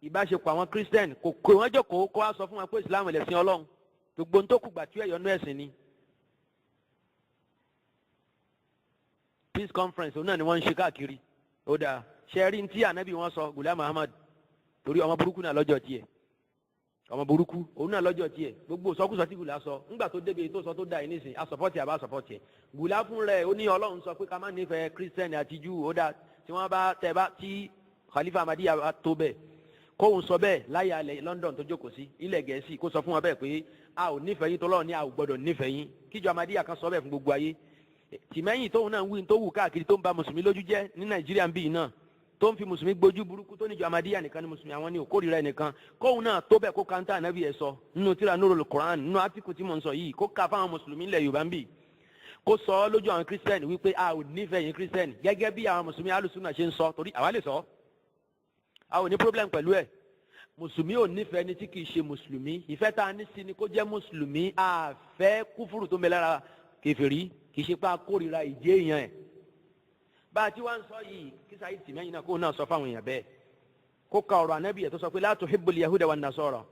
ìbáṣepọ̀ àwọn Christian. Kò kó wọ́n jókòó kó wá sọ fún wọn pé Islam lẹ̀sìn Ọlọ́run. Gbogbo ń tó kù gbà tí ẹ̀yọ́nú ẹ̀sìn ni. Peace conference òun náà ni wọ́n ń ṣe káàkiri. Ó dáa, ṣe rí tí ànábì wọn sọ Ghulam Ahmad, torí ọmọ burúkú náà lọ́jọ́ tiẹ̀, ọmọ burúkú òun náà lọ́jọ́ tiẹ̀. Gbogbo sọkúsọ tí Gùlá sọ ńgbà tó débi tó sọ tó da yìí nísìn, asọ̀pọ̀tì àbá sọ̀pọ̀tì ẹ̀. Gùlá fún rẹ̀ ó ní Ọlọ́run sọ pé ká má nífẹ̀ẹ́ Kírísítẹ́nì àti Júù. Ó dáa, tí wọ́n bá tẹ̀ bá tí Khalifa Ahmadiyya bá tó bẹ́ẹ̀, kóun sọ bẹ́ẹ̀ láyé alẹ́ London tó jókòó sí ilẹ̀ Gẹ̀ẹ́sì, kó sọ fún wọn bẹ́ẹ̀ pé a ò nífẹ̀ẹ́ yín, tọ́lọ́run ní a ò gbọ́dọ̀ nífẹ̀ẹ́ yín. Kíjọ Ahmadiyya kan sọ bẹ́ẹ̀ fún gbogbo ayé. Tìmẹ́yìn tóun náà ń wí tó wù káàkiri, tó ń ba mùsùlùmí lójú jẹ́ ní Nàìjíríà ń bì náà, tó ń fi mùsùlùmí gbójú burúkú, tó níjọ Ahmadiyya nìkan ni mùsùlùmí, àwọn ní òkórìíra ẹnìkan, kóun náà tó bẹ́ẹ̀ kó kanta ànábì ẹ̀ sọ nínú tíra Nurul Quran, nínú átíkù tí mò ń sọ yìí, kó ka fáwọn mùsùlùmí ilẹ̀ Yorùbá ń bì, kó sọ ọ́ lójú àwọn kírísítẹ́nì wípé a ò nífẹ̀ẹ́ yín kírísítẹ́nì, gẹ́gẹ́ bí àwọn mùsùlùmí alùsùnà ṣe ń sọ, torí àwa lè sọ, a ò ní problem pẹ̀lú ẹ̀. Mùsùlùmí ò nífẹ̀ẹ́ ni tí kìí ṣe mùsùlùmí. Ìfẹ́ tá a ní sí ni kó jẹ́ mùsùlùmí. A fẹ́ kúfúrú tó ń bẹ lára kèfèrí, kìí ṣe pé a kórìíra ìjẹ́ èèyàn ẹ̀. Bá a ti wá ń sọ yìí, kí Saheed Tìmẹ́yìn náà kó náà sọ fáwọn èèyàn bẹ́ẹ̀, kó ka ọ̀rọ̀ ànábì ẹ̀ tó sọ pé la tuhibbul yahuda wan nasara.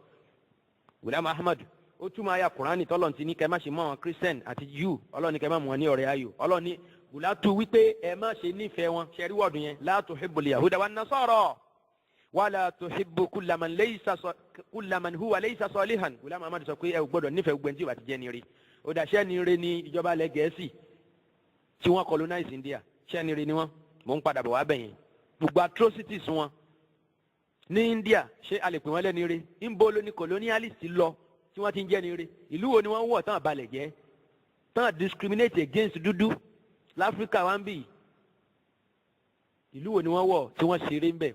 Ghulam Ahmad ó túmọ̀ àyà Kùránì tọ́lọ̀ ti ní kẹ́ má ṣe mọ́ àwọn Christian àti Jew, Ọlọ́run ní kẹ́ má mú wọn ní ọ̀rẹ́ ayò. Ọlọ́run ní Gùlá tu wípé ẹ má ṣe nífẹ̀ẹ́ wọn. Ṣe rí wọ́ọ̀dù yẹn, la tuhibbul yahuda wan nasara wala tuhibbu kulla man huwa laysa salihan. Ghulam Ahmad sọ pé ẹ ò gbọ́dọ̀ nífẹ̀ẹ́ gbogbo ẹni tí ò bá ti jẹ́ ni rí. Ó dà, ṣẹ́ ni rí ní ìjọba ilẹ̀ Gẹ̀ẹ́sì tí wọ́n colonize India? Ṣẹ́ ni rí ni wọ́n? Mò ń padà bọ̀ wá bẹ̀yẹn. Gbogbo atrocities wọn ní India, ṣé a lè pè wọ́n lẹ́ni rí? Ńbo ló ní colonialist lọ tí wọ́n ti ń jẹ́ ni rí? Ìlú wo ni wọ́n wọ̀ tán àbalẹ̀ jẹ́, tán discriminate against dúdú láfíríkà wá ń bì? Ìlú wo ni wọ́n wọ̀ tí wọ́n ṣeré ń bẹ̀?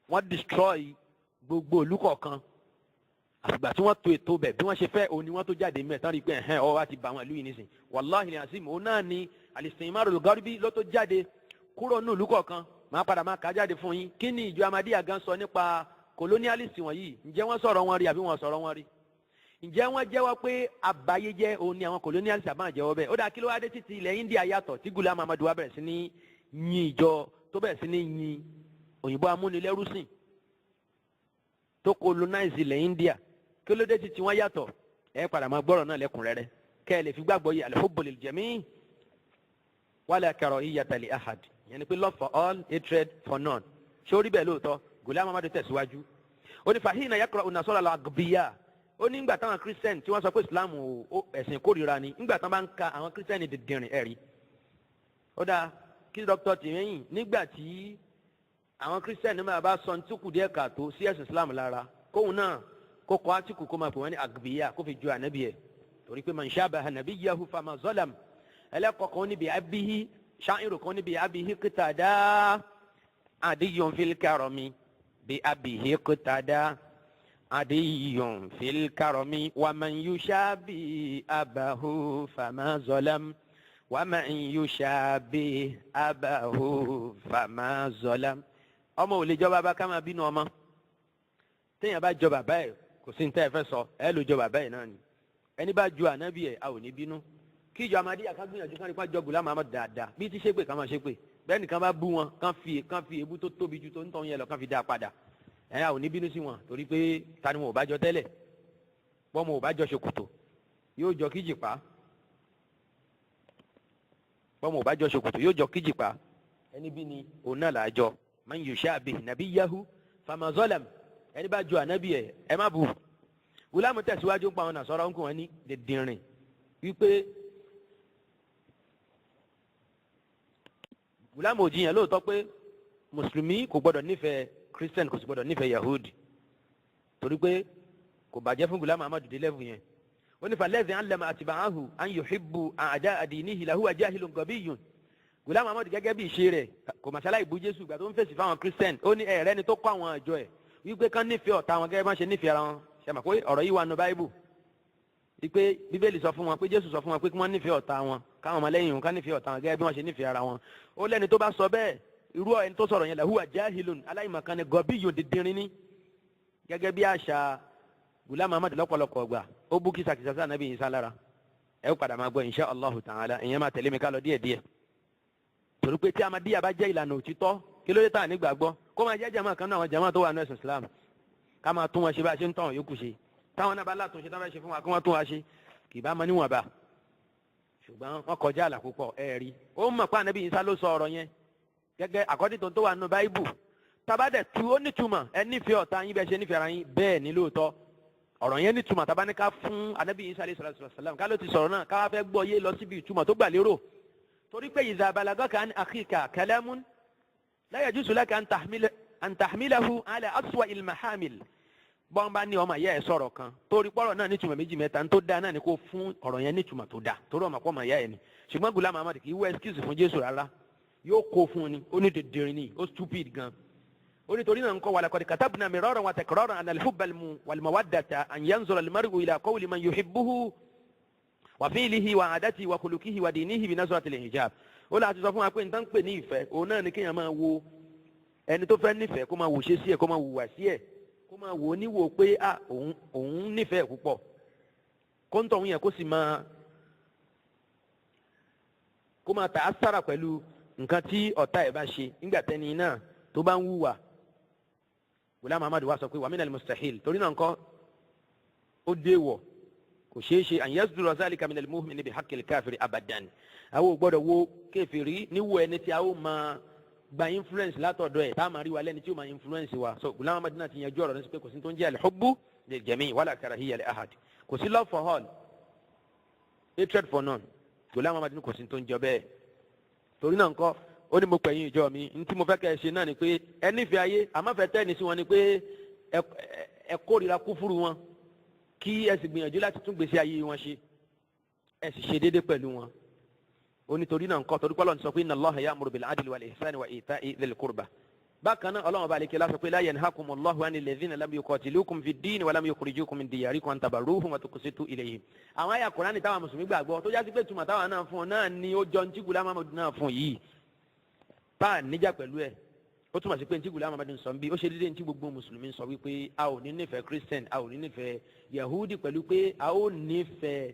Wọ́n destroy gbogbo ìlú kọ̀ọ̀kan. Àfìgbà tí wọ́n to ètò bẹ̀ bí wọ́n ṣe fẹ́, òun ni wọ́n tó jáde mẹ́ tán rí pé ẹ̀hẹ́n ọwọ́ wa ti bà wọ́n ìlú yìí nísìn. Wàláhì ní àsìmù, òun náà ni al-isti'marul gharbi ló tó jáde kúrò ní ìlú kọ̀ọ̀kan. Máa padà máa kà á jáde fún yín. Kí ni ìjọ Ahmadiyya gan sọ nípa colonialist wọ̀nyí? Ǹjẹ́ wọ́n sọ̀rọ̀ wọn rí àbí wọ́n sọ̀rọ̀ wọn rí? Ǹjẹ́ wọ́n jẹ́wọ́ pé àbáyéjẹ́ òun ni àwọn colonialist àbá jẹ́wọ́ bẹ́ẹ̀? Ó dà, kí ló wá dé títí ilẹ̀ India yàtọ̀ tí Ghulam Ahmad wa bẹ̀rẹ̀ sí ní yin ìjọ, tó bẹ̀rẹ̀ sí ní yin òyìnbó amúnilẹ́rúsìn tó colonize ilẹ̀ India? Kí ló dé títí wọ́n yàtọ̀? Ẹ padà máa gbọ́rọ̀ náà lẹ́kùnrẹ́rẹ́ kẹ́ ẹ lè fi gbàgbọ́ yìí. Al-hubbu lil jami' wala karahiyata li ahad, yẹn ni pé love for all, hatred for none. Ṣé ó rí bẹ́ẹ̀ lóòótọ́? Ghulam Ahmad tẹ̀síwájú, ó ní fàhínà yaqra'u an-nasara al-aghbiya. Ó ní ńgbà táwọn Christian tí wọ́n sọ pé Islam ẹ̀sìn kórìíra ni, ńgbà táwọn bá ń ka àwọn Christian dìndìnrín ẹ̀rí. Ó dáa, kí Dr. Tìmẹ́yìn, nígbà tí àwọn Christian máa bá sọ ní túkù díẹ̀ kàtó sí ẹ̀sìn Islam lára, kóun náà kó kọ́ átíkù kó máa pè wọ́n ní àgbìyà, kó fi ju ànábì ẹ̀, torí pé man shabaha nabiyyahu fama zalam. Ẹlẹ́kọ̀ọ́ kan níbi abihi ṣáírù kan níbi abihi qitada adiyyun fil karami bi abihi qitada adiyyun fil karami wa man yushabi abahu fama zalam wa man yushabi abahu fama zalam. Ọmọ ò lè jọ bàbá ká máa bínú ọmọ. Téèyàn bá jọ bàbá ẹ̀, kò sí ní tẹ́ ẹ fẹ́ sọ, ẹ ló jọ bàbá ẹ̀ náà ni. Ẹni bá ju ànábì ẹ̀, a ò ní bínú. Kí ìjọ Ahmadiyya ká gbìyànjú ká nípa jọ Ghulam Ahmad dáadáa, bí ti ṣépè ká máa ṣépè bẹ́ẹ̀ nìkan bá bú wọn, kán fi èébú tó tóbi ju tó ń tọ́ yẹn lọ, kán fi dá a padà. Ẹ a ò ní bínú sí wọn, torí pé ta ni wọn ò bá jọ tẹ́lẹ̀? Bọ́mọ ò bá jọ ṣòkòtò. yóò jọ kíjìpá. Bọ́mọ ò bá jọ ṣòkòtò, yóò jọ kíjìpá. Ẹni bí ni òun náà là á jọ. Man yushabih nabiyyahu fama zalam, ẹni bá jọ ànábì ẹ, ẹ má bù. Gùlámù tẹ̀síwájú ń pa àwọn nàṣọ́rọ́ ń kó wọn ní dìndìnrìn wípé Gùlámù ò jiyàn lóòótọ́ pé mùsùlùmí kò gbọdọ̀ nífẹ̀ẹ́ Christian, kò sì gbọdọ̀ nífẹ̀ẹ́ Yahudi, torí pé kò bàjẹ́ fún Gùlámù Ahmadu dé level yẹn. Ó ní falẹ́sì alama atibaahu an yuhibbu a'da dinihi lahuwa jahilun gabiyyun. Gùlámù Ahmadu gẹ́gẹ́ bí ìṣe rẹ̀ kò màṣálá ìbú Jésù ìgbà tó ń fèsì fáwọn Christian. Ó ní ẹ̀rẹ́ ni tó kọ́ àwọn àjọ ẹ̀ wípé kán nífẹ̀ẹ́ ọ̀tá wọn gẹ́gẹ́ bá ṣe nífẹ̀ẹ́ ara wọn. Ṣe mọ̀ pé ọ̀rọ̀ yìí wà nù Báíbù wípé Bíbélì sọ fún wọn pé Jésù sọ fún wọn pé kí wọ́n nífẹ̀ẹ́ ọ̀tá wọn, káwọn ọmọlẹ́yìn wọn ká nífẹ̀ẹ́ ọ̀tá wọn gẹ́gẹ́ bí wọ́n ṣe nífẹ̀ẹ́ ara wọn. Ó lẹ́ni tó bá sọ bẹ́ẹ̀, irú ẹni tó sọ̀rọ̀ yẹn, làhùwà jahilun, aláìmọ̀kan ni, gọ̀bí yòó dídìrín ní. Gẹ́gẹ́ bí àṣà Ghulam Ahmad lọ́pọ̀lọpọ̀ ọgbà, ó bú kìsàkìsà sí ànábì Ìsá lára. Ẹ ó padà máa gbọ́ insha Allahu ta'ala. Ìyẹn máa tẹ̀lé mi ká lọ díẹ̀díẹ̀, torí pé tí Ahmadiyya bá jẹ́ ìlànà òtítọ́, kí ló dé tá à ní gbàgbọ́ kó máa jẹ́ jàmáà kan náà, àwọn jàmáà tó wà ní ẹ̀sìn Islam, ká máa tún wọn ṣe bá a ṣe ń tàn yòókù ṣe. Táwọn náà bá látúnṣe táwọn fẹ́ ṣe fún wa, kí wọ́n tún wa ṣe, kì bá máa níwọ̀nba. Ṣùgbọ́n wọ́n kọjá àlà púpọ̀. Ẹ rí, ó mọ̀ pé ànábì Ìsá ló sọ ọ̀rọ̀ yẹn gẹ́gẹ́ àkọ́dí tó wà nínú Báíbù. Tabadẹ̀ tu ó nítumọ̀, ẹ nífẹ̀ẹ́ ọ̀tá yín bẹ́ẹ̀ ṣe nífẹ̀ẹ́ ara yín. Bẹ́ẹ̀ ni lóòótọ́ ọ̀rọ̀ yẹn nítumọ̀. Tabani ká fún ànábì Ìsá alayhi salatu wassalam ká ló ti sọ̀rọ̀ náà, ká wá fẹ́ gbọ́ yé lọ síbi ìtumọ̀ tó gbà lérò, torí pé idha balagaka an akhika kalamun la yajuzu laka an tahmilahu ala aswa'il mahamil. Bọ́n bá ní ọmọ ìyá ẹ̀ sọ̀rọ̀ kan, torí pọ́rọ̀ náà nítumọ̀ méjì mẹ́ta tó dáa náà ni kó fún ọ̀rọ̀ yẹn nítumọ̀ tó dáa, torí ọmọ pọ́ ọmọ ìyá ẹ̀ ni. Ṣùgbọ́n Ghulam Ahmad kì í wọ excuse fún Jésù rárá, yóò kó fún un ni. Ó ní dèdèrè ni, ó stupid gan. Ó ní torí náà ń kọ́ walaqad katabna miraran wa takraran anna al-hubba wal-mawaddata an yanzura al-mar'u ila qawli man yuhibbuhu wa fi'lihi wa 'adatihi wa khuluqihi wa dinihi bi nazratil hijab. Ó láti sọ fún wa pé nǹkan pè ní ìfẹ́, òun náà ni kéèyàn máa wo ẹni tó fẹ́ nífẹ̀ẹ́, kó máa wò ṣe sí ẹ̀, kó máa wùwà sí ẹ̀, kó máa wò ó níwò pé a òun nífẹ̀ẹ́ púpọ̀, kó ń tọ̀hún yẹn, kó sì máa kó máa tà á sára pẹ̀lú nǹkan tí ọ̀tá ẹ̀ bá ṣe nígbà tẹ́ni náà tó bá ń wùwà. Ghulam Ahmad wa sọ pé wa minal mustahil, torí náà nǹkan ó dé wọ̀, kò ṣeé ṣe, an yasdura zalika minal mu'mini bi haqqil káfírí abadan. Àwọn ò gbọ́dọ̀ wo kèfèrí níwò ẹni tí a ó máa gba influence látọ̀dọ̀ ẹ̀, tá a máa rí wa lẹ́ni tí ó máa influence wa. So Ghulam Ahmad náà ti yanjú ọ̀rọ̀ ní pé kò sí tó ń jẹ́ al-hubbu lil jami' wala karahiyya li ahad, kò sí love for all, hatred for none. Ghulam Ahmad ní kò sí tó ń jọ bẹ́ẹ̀. Torí náà ńkọ́, ó ní mo pè yín ìjọ mi, ní tí mo fẹ́ kẹ́ ẹ ṣe náà ni pé ẹ nífẹ̀ẹ́ ayé, àmọ́ fẹ́ tẹ́ ní sí wọn ni pé ẹ kórìíra kúfúrú wọn, kí ẹ sì gbìyànjú láti tún gbèsè ayé wọn ṣe, ẹ sì ṣe déédéé pẹ̀lú wọn. Ó ní torí náà ńkọ́, torí pé Ọlọ́run sọ pé inna Allaha ya'muru bil 'adli wal ihsani wa ita'i dhil qurba. Bákan náà, Ọlọ́run ọba àlekè lásọ pé la yanhakumullahu 'anil ladhina lam yuqatilukum fid din wa lam yukhrijukum min diyarikum an tabarruhum wa tuqsitu ilayhim. Àwọn àyà Kùránì táwọn mùsùlùmí gbàgbọ́ tó jásí pé tùmọ̀ táwọn náà fún ọ náà ni ó jọ ntí Ghulam Ahmad náà fún yìí tá à níjà pẹ̀lú ẹ̀. Ó túmọ̀ sí pé ntí Ghulam Ahmad sọ bí ó ṣe déédéé ntí gbogbo mùsùlùmí sọ wípé a ò ní nífẹ̀ẹ́ Christian, a ò ní nífẹ̀ẹ́ Yahudi, pẹ̀lú pé a ó nífẹ̀ẹ́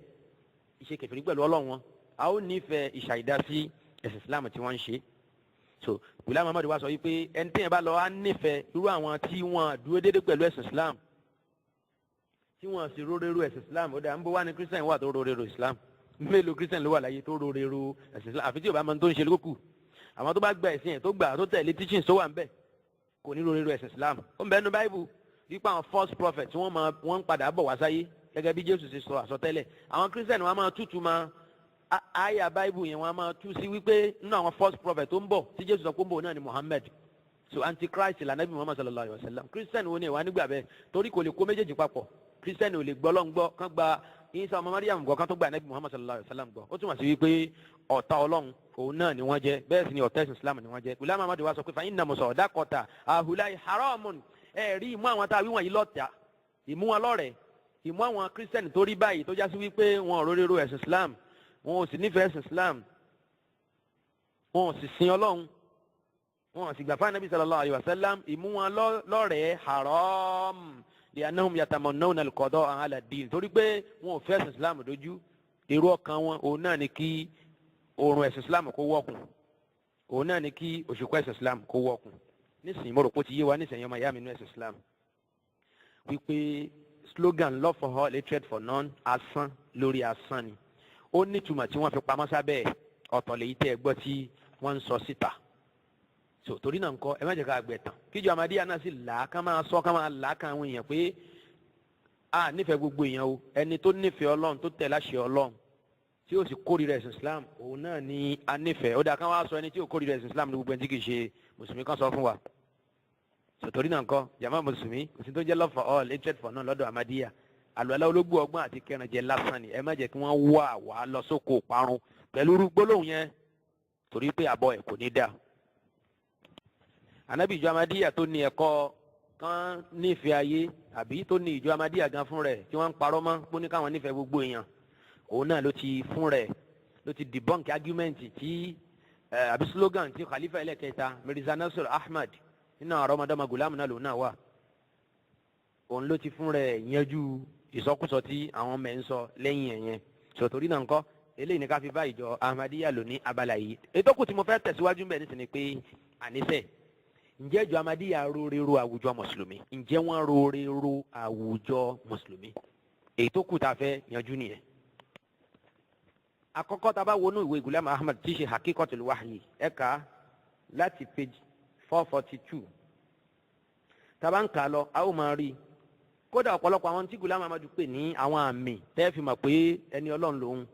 ìṣe kèfèrí pẹ̀lú Ọlọ́run wọn, a ó nífẹ̀ẹ́ ìṣàìdásí ẹ̀sìn Islam tí wọ́n ń ṣe. So Ghulam Ahmad wa sọ wípé ẹni tí yẹn bá lọ á nífẹ̀ẹ́ irú àwọn tí wọ́n dúró déédéé pẹ̀lú ẹ̀sìn Islam, tí wọ́n sì róréró ẹ̀sìn Islam. Ó dà ń bó wá ní Christian wà tó róréró Islam? Mélòó Christian ló wà láyé tó róréró ẹ̀sìn Islam? Àfi tí ò bá mọ tó ń ṣe lókù. Àwọn tó bá gba ẹ̀sìn ẹ̀, tó gbà tó tẹ̀lé teachings tó wà ń bẹ̀, kò ní róréró ẹ̀sìn Islam. Ó ń bẹ nínú Bible wípé àwọn false prophets, wọ́n máa wọ́n ń padà bọ̀ wá sáyé gẹ́gẹ́ bí Jésù ṣe sọ àsọtẹ́lẹ̀. Àwọn Christian wọn máa tútù máa àyà Bible yẹn, wọn máa tú sí wípé nínú àwọn false prophet tó ń bọ̀ tí Jésù sọ pé ń bọ̀ náà ni Muhammad. So Antichrist lànàbí Muhammad sallallahu alayhi wa sallam. Christian wo ni ìwà nígbà bẹ́ẹ̀? Torí kò lè kó méjèèjì papọ̀. Christian ò lè gbọ́ Ọlọ́run gbọ́, kán gba Isa ọmọ Mariam gbọ́, kán tó gba ànábì Muhammad sallallahu alayhi wa sallam gbọ́. Ó túmọ̀ sí wípé ọ̀tá Ọlọ́run òun náà ni wọ́n jẹ́, bẹ́ẹ̀ sì ni ọ̀tá ẹ̀sìn Islam ni wọ́n jẹ́. Ghulam Ahmad wa sọ pé fa inna musadaqata ahulai haramun. Ẹ rí ìmú àwọn tá a wí wọ̀nyí lọ́tà, ìmú wọn lọ́rẹ̀ẹ́, ìmú àwọn Christian tó rí báyìí, tó já sí wípé wọn ò róréró ẹ̀sìn Islam, wọn ò sì nífẹ̀ẹ́ ẹ̀sìn Islam, wọn ò sì sin Ọlọ́run, wọn ò sì gbà fún anabi sallallahu alayhi wa sallam, ìmú wọn lọ́rẹ̀ẹ́ haram, li'annahum yatamannawna al-qada'a ala ad-din, torí pé wọn ò fẹ́ ẹ̀sìn Islam dójú. Èrò ọkàn wọn òun náà ni kí oorun ẹ̀sìn Islam kó wọ́kùn, òun náà ni kí òṣùpá ẹ̀sìn Islam kó wọ́kùn. Nísìnyí, mo rò pé ó ti yé wa nísìnyí, ọmọ ìyá mi nínú ẹ̀sìn Islam, wípé Slogan "Love for all, hatred for none", asán lórí asán ni. Ó nítumọ̀ tí wọ́n fi pamọ́ sábẹ́. Ọ̀tọ̀ lèyí tẹ́ ẹ gbọ́ tí wọ́n ń sọ síta. So torí náà ńkọ́, ẹ má jẹ́ ká gbẹ tán kíjọ Ahmadiyya náà sì là á, ká máa sọ, ká máa là á kan àwọn èèyàn pé a nífẹ̀ẹ́ gbogbo èèyàn o. Ẹni tó nífẹ̀ẹ́ Ọlọ́run, tó tẹ̀ láṣẹ Ọlọ́run, tí ó sì kórìíra ẹ̀sìn Islam, òun náà ni a nífẹ̀ẹ́. Ó dáa, ká wá sọ ẹni tí ó kórìíra ẹ̀sìn Islam ní gbogbo ẹni tí kì í ṣe mùsùlùmí kan sọ fún wa. So torí náà ńkọ́, jama mùsùlùmí, kò sí tó jẹ́ love for all, hatred for none lọ́dọ̀ Ahmadiyya. Àlùalá ológbò ọgbọ́n àti kẹrànjẹ lásán ni. Ẹ má jẹ́ kí wọ́n wá wà lọ sóko parun pẹ̀lú gbólóhùn yẹn, torí pé àbọ̀ ẹ̀ kò ní dáa. Anabi ìjọ Ahmadiyya tó ní ẹ̀kọ́ kan nífẹ̀ẹ́ ayé, àbí tó ní ìjọ Ahmadiyya gan fún rẹ̀ tí wọ́n ń parọ́ mọ́ pé ní káwọn nífẹ̀ẹ́ gbogbo èèyàn, òun náà ló ti fún rẹ̀, ló ti debunk argument tí àbí slogan tí khalifa ẹlẹ́kẹta, Mirza Nasir Ahmad, nínú àwọn ọmọdé Gulam náà lòun náà wà, òun ló ti fún rẹ̀ yanjú ìsọkúsọ tí àwọn ọmọ ẹ̀ ń sọ lẹ́yìn ẹ̀ yẹn. Sọ̀tòrí náà ńkọ́, eléyìí ní ká fi bá ìjọ Ahmadiyya lò ní abala yìí. Ètò kù tí mo fẹ́ tẹ̀síwájú mbẹ̀ nísìnyí pé àníṣe, ǹjẹ́ ìjọ Ahmadiyya róore ro àwùjọ mùsùlùmí? Ǹjẹ́ wọ́n róore ro àwùjọ mùsùlùmí? Èyí tó kù tá a fẹ́ yanjú nìyẹn. Àkọ́kọ́, tá a bá wọnú ìwé Gulam Ahmad tí í ṣe Hakikotul Wahyi, ẹ̀ka láti page 442, tá a bá ń kà á lọ, a ó máa rí i kódà ọ̀pọ̀lọpọ̀ àwọn tí Gulam Ahmad pè ní àwọn àmì tẹ́ fi mọ̀ pé ẹni Ọlọ́run lòun,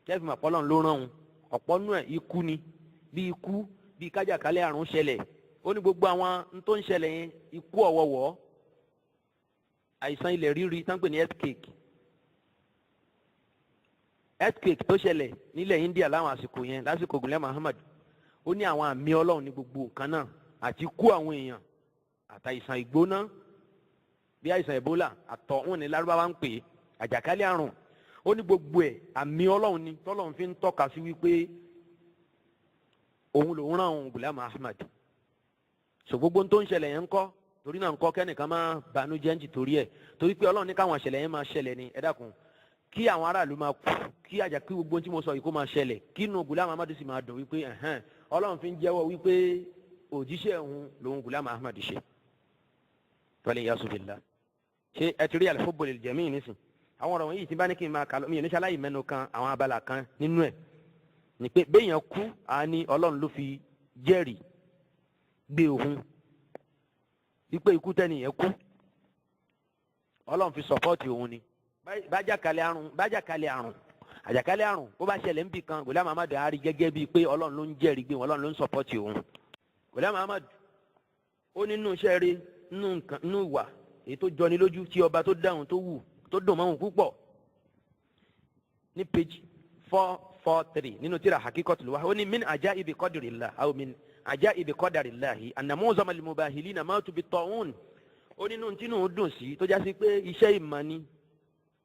tẹ́ fi mọ̀ pé Ọlọ́run ló rán òun, ọ̀pọ̀ nú ẹ̀ ikú ni, bí ikú, bí kájàkálẹ̀ àrùn ṣẹlẹ̀. Ó ní gbogbo àwọn tó ń ṣẹlẹ̀ yẹn, ikú ọ̀wọ̀wọ̀, àìsàn ilẹ̀ rírì tán pè ní earthquake, earthquake tó ṣẹlẹ̀ nílẹ̀ India láwọn àsìkò yẹn, lásìkò Gulam Ahmad, ó ní àwọn àmì Ọlọ́run ní gbogbo nǹkan náà, àti ikú àwọn èèyàn, àtàìsàn ìgbóná bí àìsàn Ebola, àtọ̀hún ní Lárúbáwá ń pè é, àjàkálẹ̀ àrùn. Ó ní gbogbo ẹ̀ àmì Ọlọ́run ni tọ́lọ́run fi ń tọ́ka sí wípé òun lòún rán òun Gulam Ahmad. So gbogbo tó ń ṣẹlẹ̀ yẹn ń kọ́, torí náà ń kọ́, kẹ́nìkan máa banújẹ́ ń jì torí ẹ̀, torí pé Ọlọ́run ní káwọn ìṣẹ̀lẹ̀ yẹn máa ṣẹlẹ̀ ni. Ẹ dákun, kí àwọn aráàlú máa kú, kí àjà, kí gbogbo tí mo sọ yìí kó máa ṣẹlẹ̀, kí inú Gulam Ahmad sì máa dùn wípé ẹ̀hẹ́n, Ọlọ́run fi ń jẹ́wọ́ wípé òjíṣẹ́ òun lòun Gulam Ahmad ṣe. Wal iyasu billah. Ṣé ẹ ti rí al-hubbu lil jami' nísìn? Àwọn ọ̀rọ̀ wọ̀nyí tí bá ní kí n máa kà lọ, mi ò ní ṣaláì mẹ́nu kan àwọn abala kan nínú ẹ̀ ní pé béèyàn kú, á ní Ọlọ́run ló fi jẹ́rìí gbé òun wípé ikú tẹ́nìyẹn kú, Ọlọ́run fi support òun ni. Bájàkálẹ̀ àrùn, àjàkálẹ̀ àrùn bó bá ṣẹlẹ̀ níbì kan, Gulam Ahmad á rí gẹ́gẹ́ bíi pé Ọlọ́run ló ń jẹ́rìí gbé wọn, Ọlọ́run ló ń support òun. Gulam Ahmad ó nínú iṣẹ́ rí, nínú nǹkan, nínú ìwà èyí tó jọni lójú tí ọba tó dáhùn tó wù tó dùn mọ́hùn púpọ̀, ní page 443 nínú tírà Hakikotul Wahyi, ó ní min ajaibi qadrillah aw min ajaibi qadarillahi anna mu'zama al-mubahilina matu bit-ta'un. Ó nínú tínú dùn sí tó já sí pé iṣẹ́ ìmọ̀ ni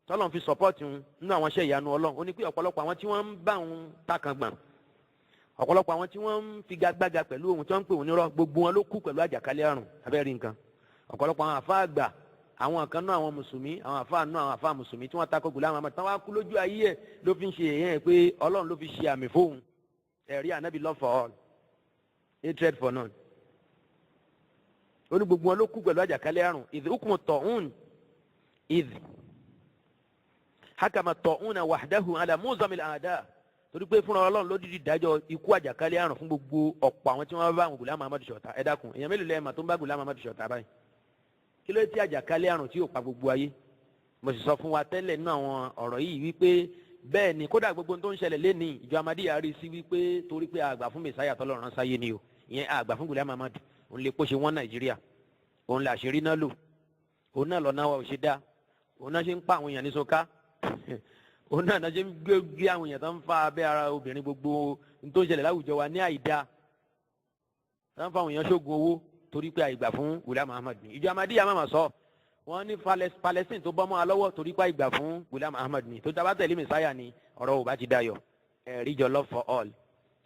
tọ́lọ́n fi support ń nínú àwọn iṣẹ́ ìyanu Ọlọ́run. Ó ní pé ọ̀pọ̀lọpọ̀ àwọn tí wọ́n ń bá òun takàngbọ̀n, ọ̀pọ̀lọpọ̀ àwọn tí wọ́n ń figagbága pẹ̀lú òun, tí wọ́n ń pè òun nírọ́, gbogbo wọn ló kú pẹ̀lú àjàkálẹ̀ àrùn. Abẹ́rẹ́ nǹkan, ọ̀pọ̀lọpọ̀ àwọn àfa àgbà, àwọn kan náà, àwọn mùsùlùmí, àwọn àfa náà, àwọn àfa mùsùlùmí tí wọ́n takò Gùlámù Ahmad tán wá kú lójú ayé ẹ̀, ló fi ń ṣe èèyàn ẹ̀ pé Ọlọ́run ló fi ṣe àmì fóun. Ẹ̀rí ànábì love for all, hatred for none. Ó ní gbogbo wọn ló kú pẹ̀lú àjàkálẹ̀ àrùn. Idh hukmu ta'un, idh hakama ta'una wahdahu ala mu'zamil a'da, torí pé fúnra Ọlọ́run ló dídì dájọ́ ikú àjàkálẹ̀ àrùn fún gbogbo ọ̀pọ̀ àwọn tí wọ́n bá àwọn Gùlámù Ahmad ṣọ̀tá. Ẹ dákun, èèyàn mélòó lẹ́ẹ̀ma tó ń bá Gùlámù Ahmad ṣọ̀tá báyìí? Kí ló tí àjàkálẹ̀ àrùn tí yóò pa gbogbo ayé? Mo sì sọ fún wa tẹ́lẹ̀ nínú àwọn ọ̀rọ̀ yìí wípé bẹ́ẹ̀ ni, kódà gbogbo tó ń ṣẹlẹ̀ lénìí, ìjọ Ahmadiyya rí sí wípé torí pé àgbà fún mẹsáyà tọ́lọ́run rán sáyé ni o. Ìyẹn àgbà fún Gùlámù Ahmad, òun lè kó ṣe wọ́n Nàìjíríà, òun là ṣe rí náà lò, òun náà lọ́nà wa ò ṣe dá, òun náà ṣe ń pa àwọn èèyàn ní soka, òun náà ṣe ń gbé àwọn èèyàn tó ń fa abẹ́ ara obìnrin, gbogbo tó ń ṣẹlẹ̀ láwùjọ wa ní àìdá, tó ń fa àwọn èèyàn ṣógun owó, torí pé àìgbà fún Ghulam Ahmad ni. Ìjọ Ahmadiyya máa ma sọ wọ́n ní Palestine tó bọ́ mọ́ wa lọ́wọ́, torí pé àìgbà fún Ghulam Ahmad ni. Tó dábàá tẹ̀lé Messiah ni, ọ̀rọ̀ ò bá ti dayọ̀. Ẹ̀rí jọ love for all,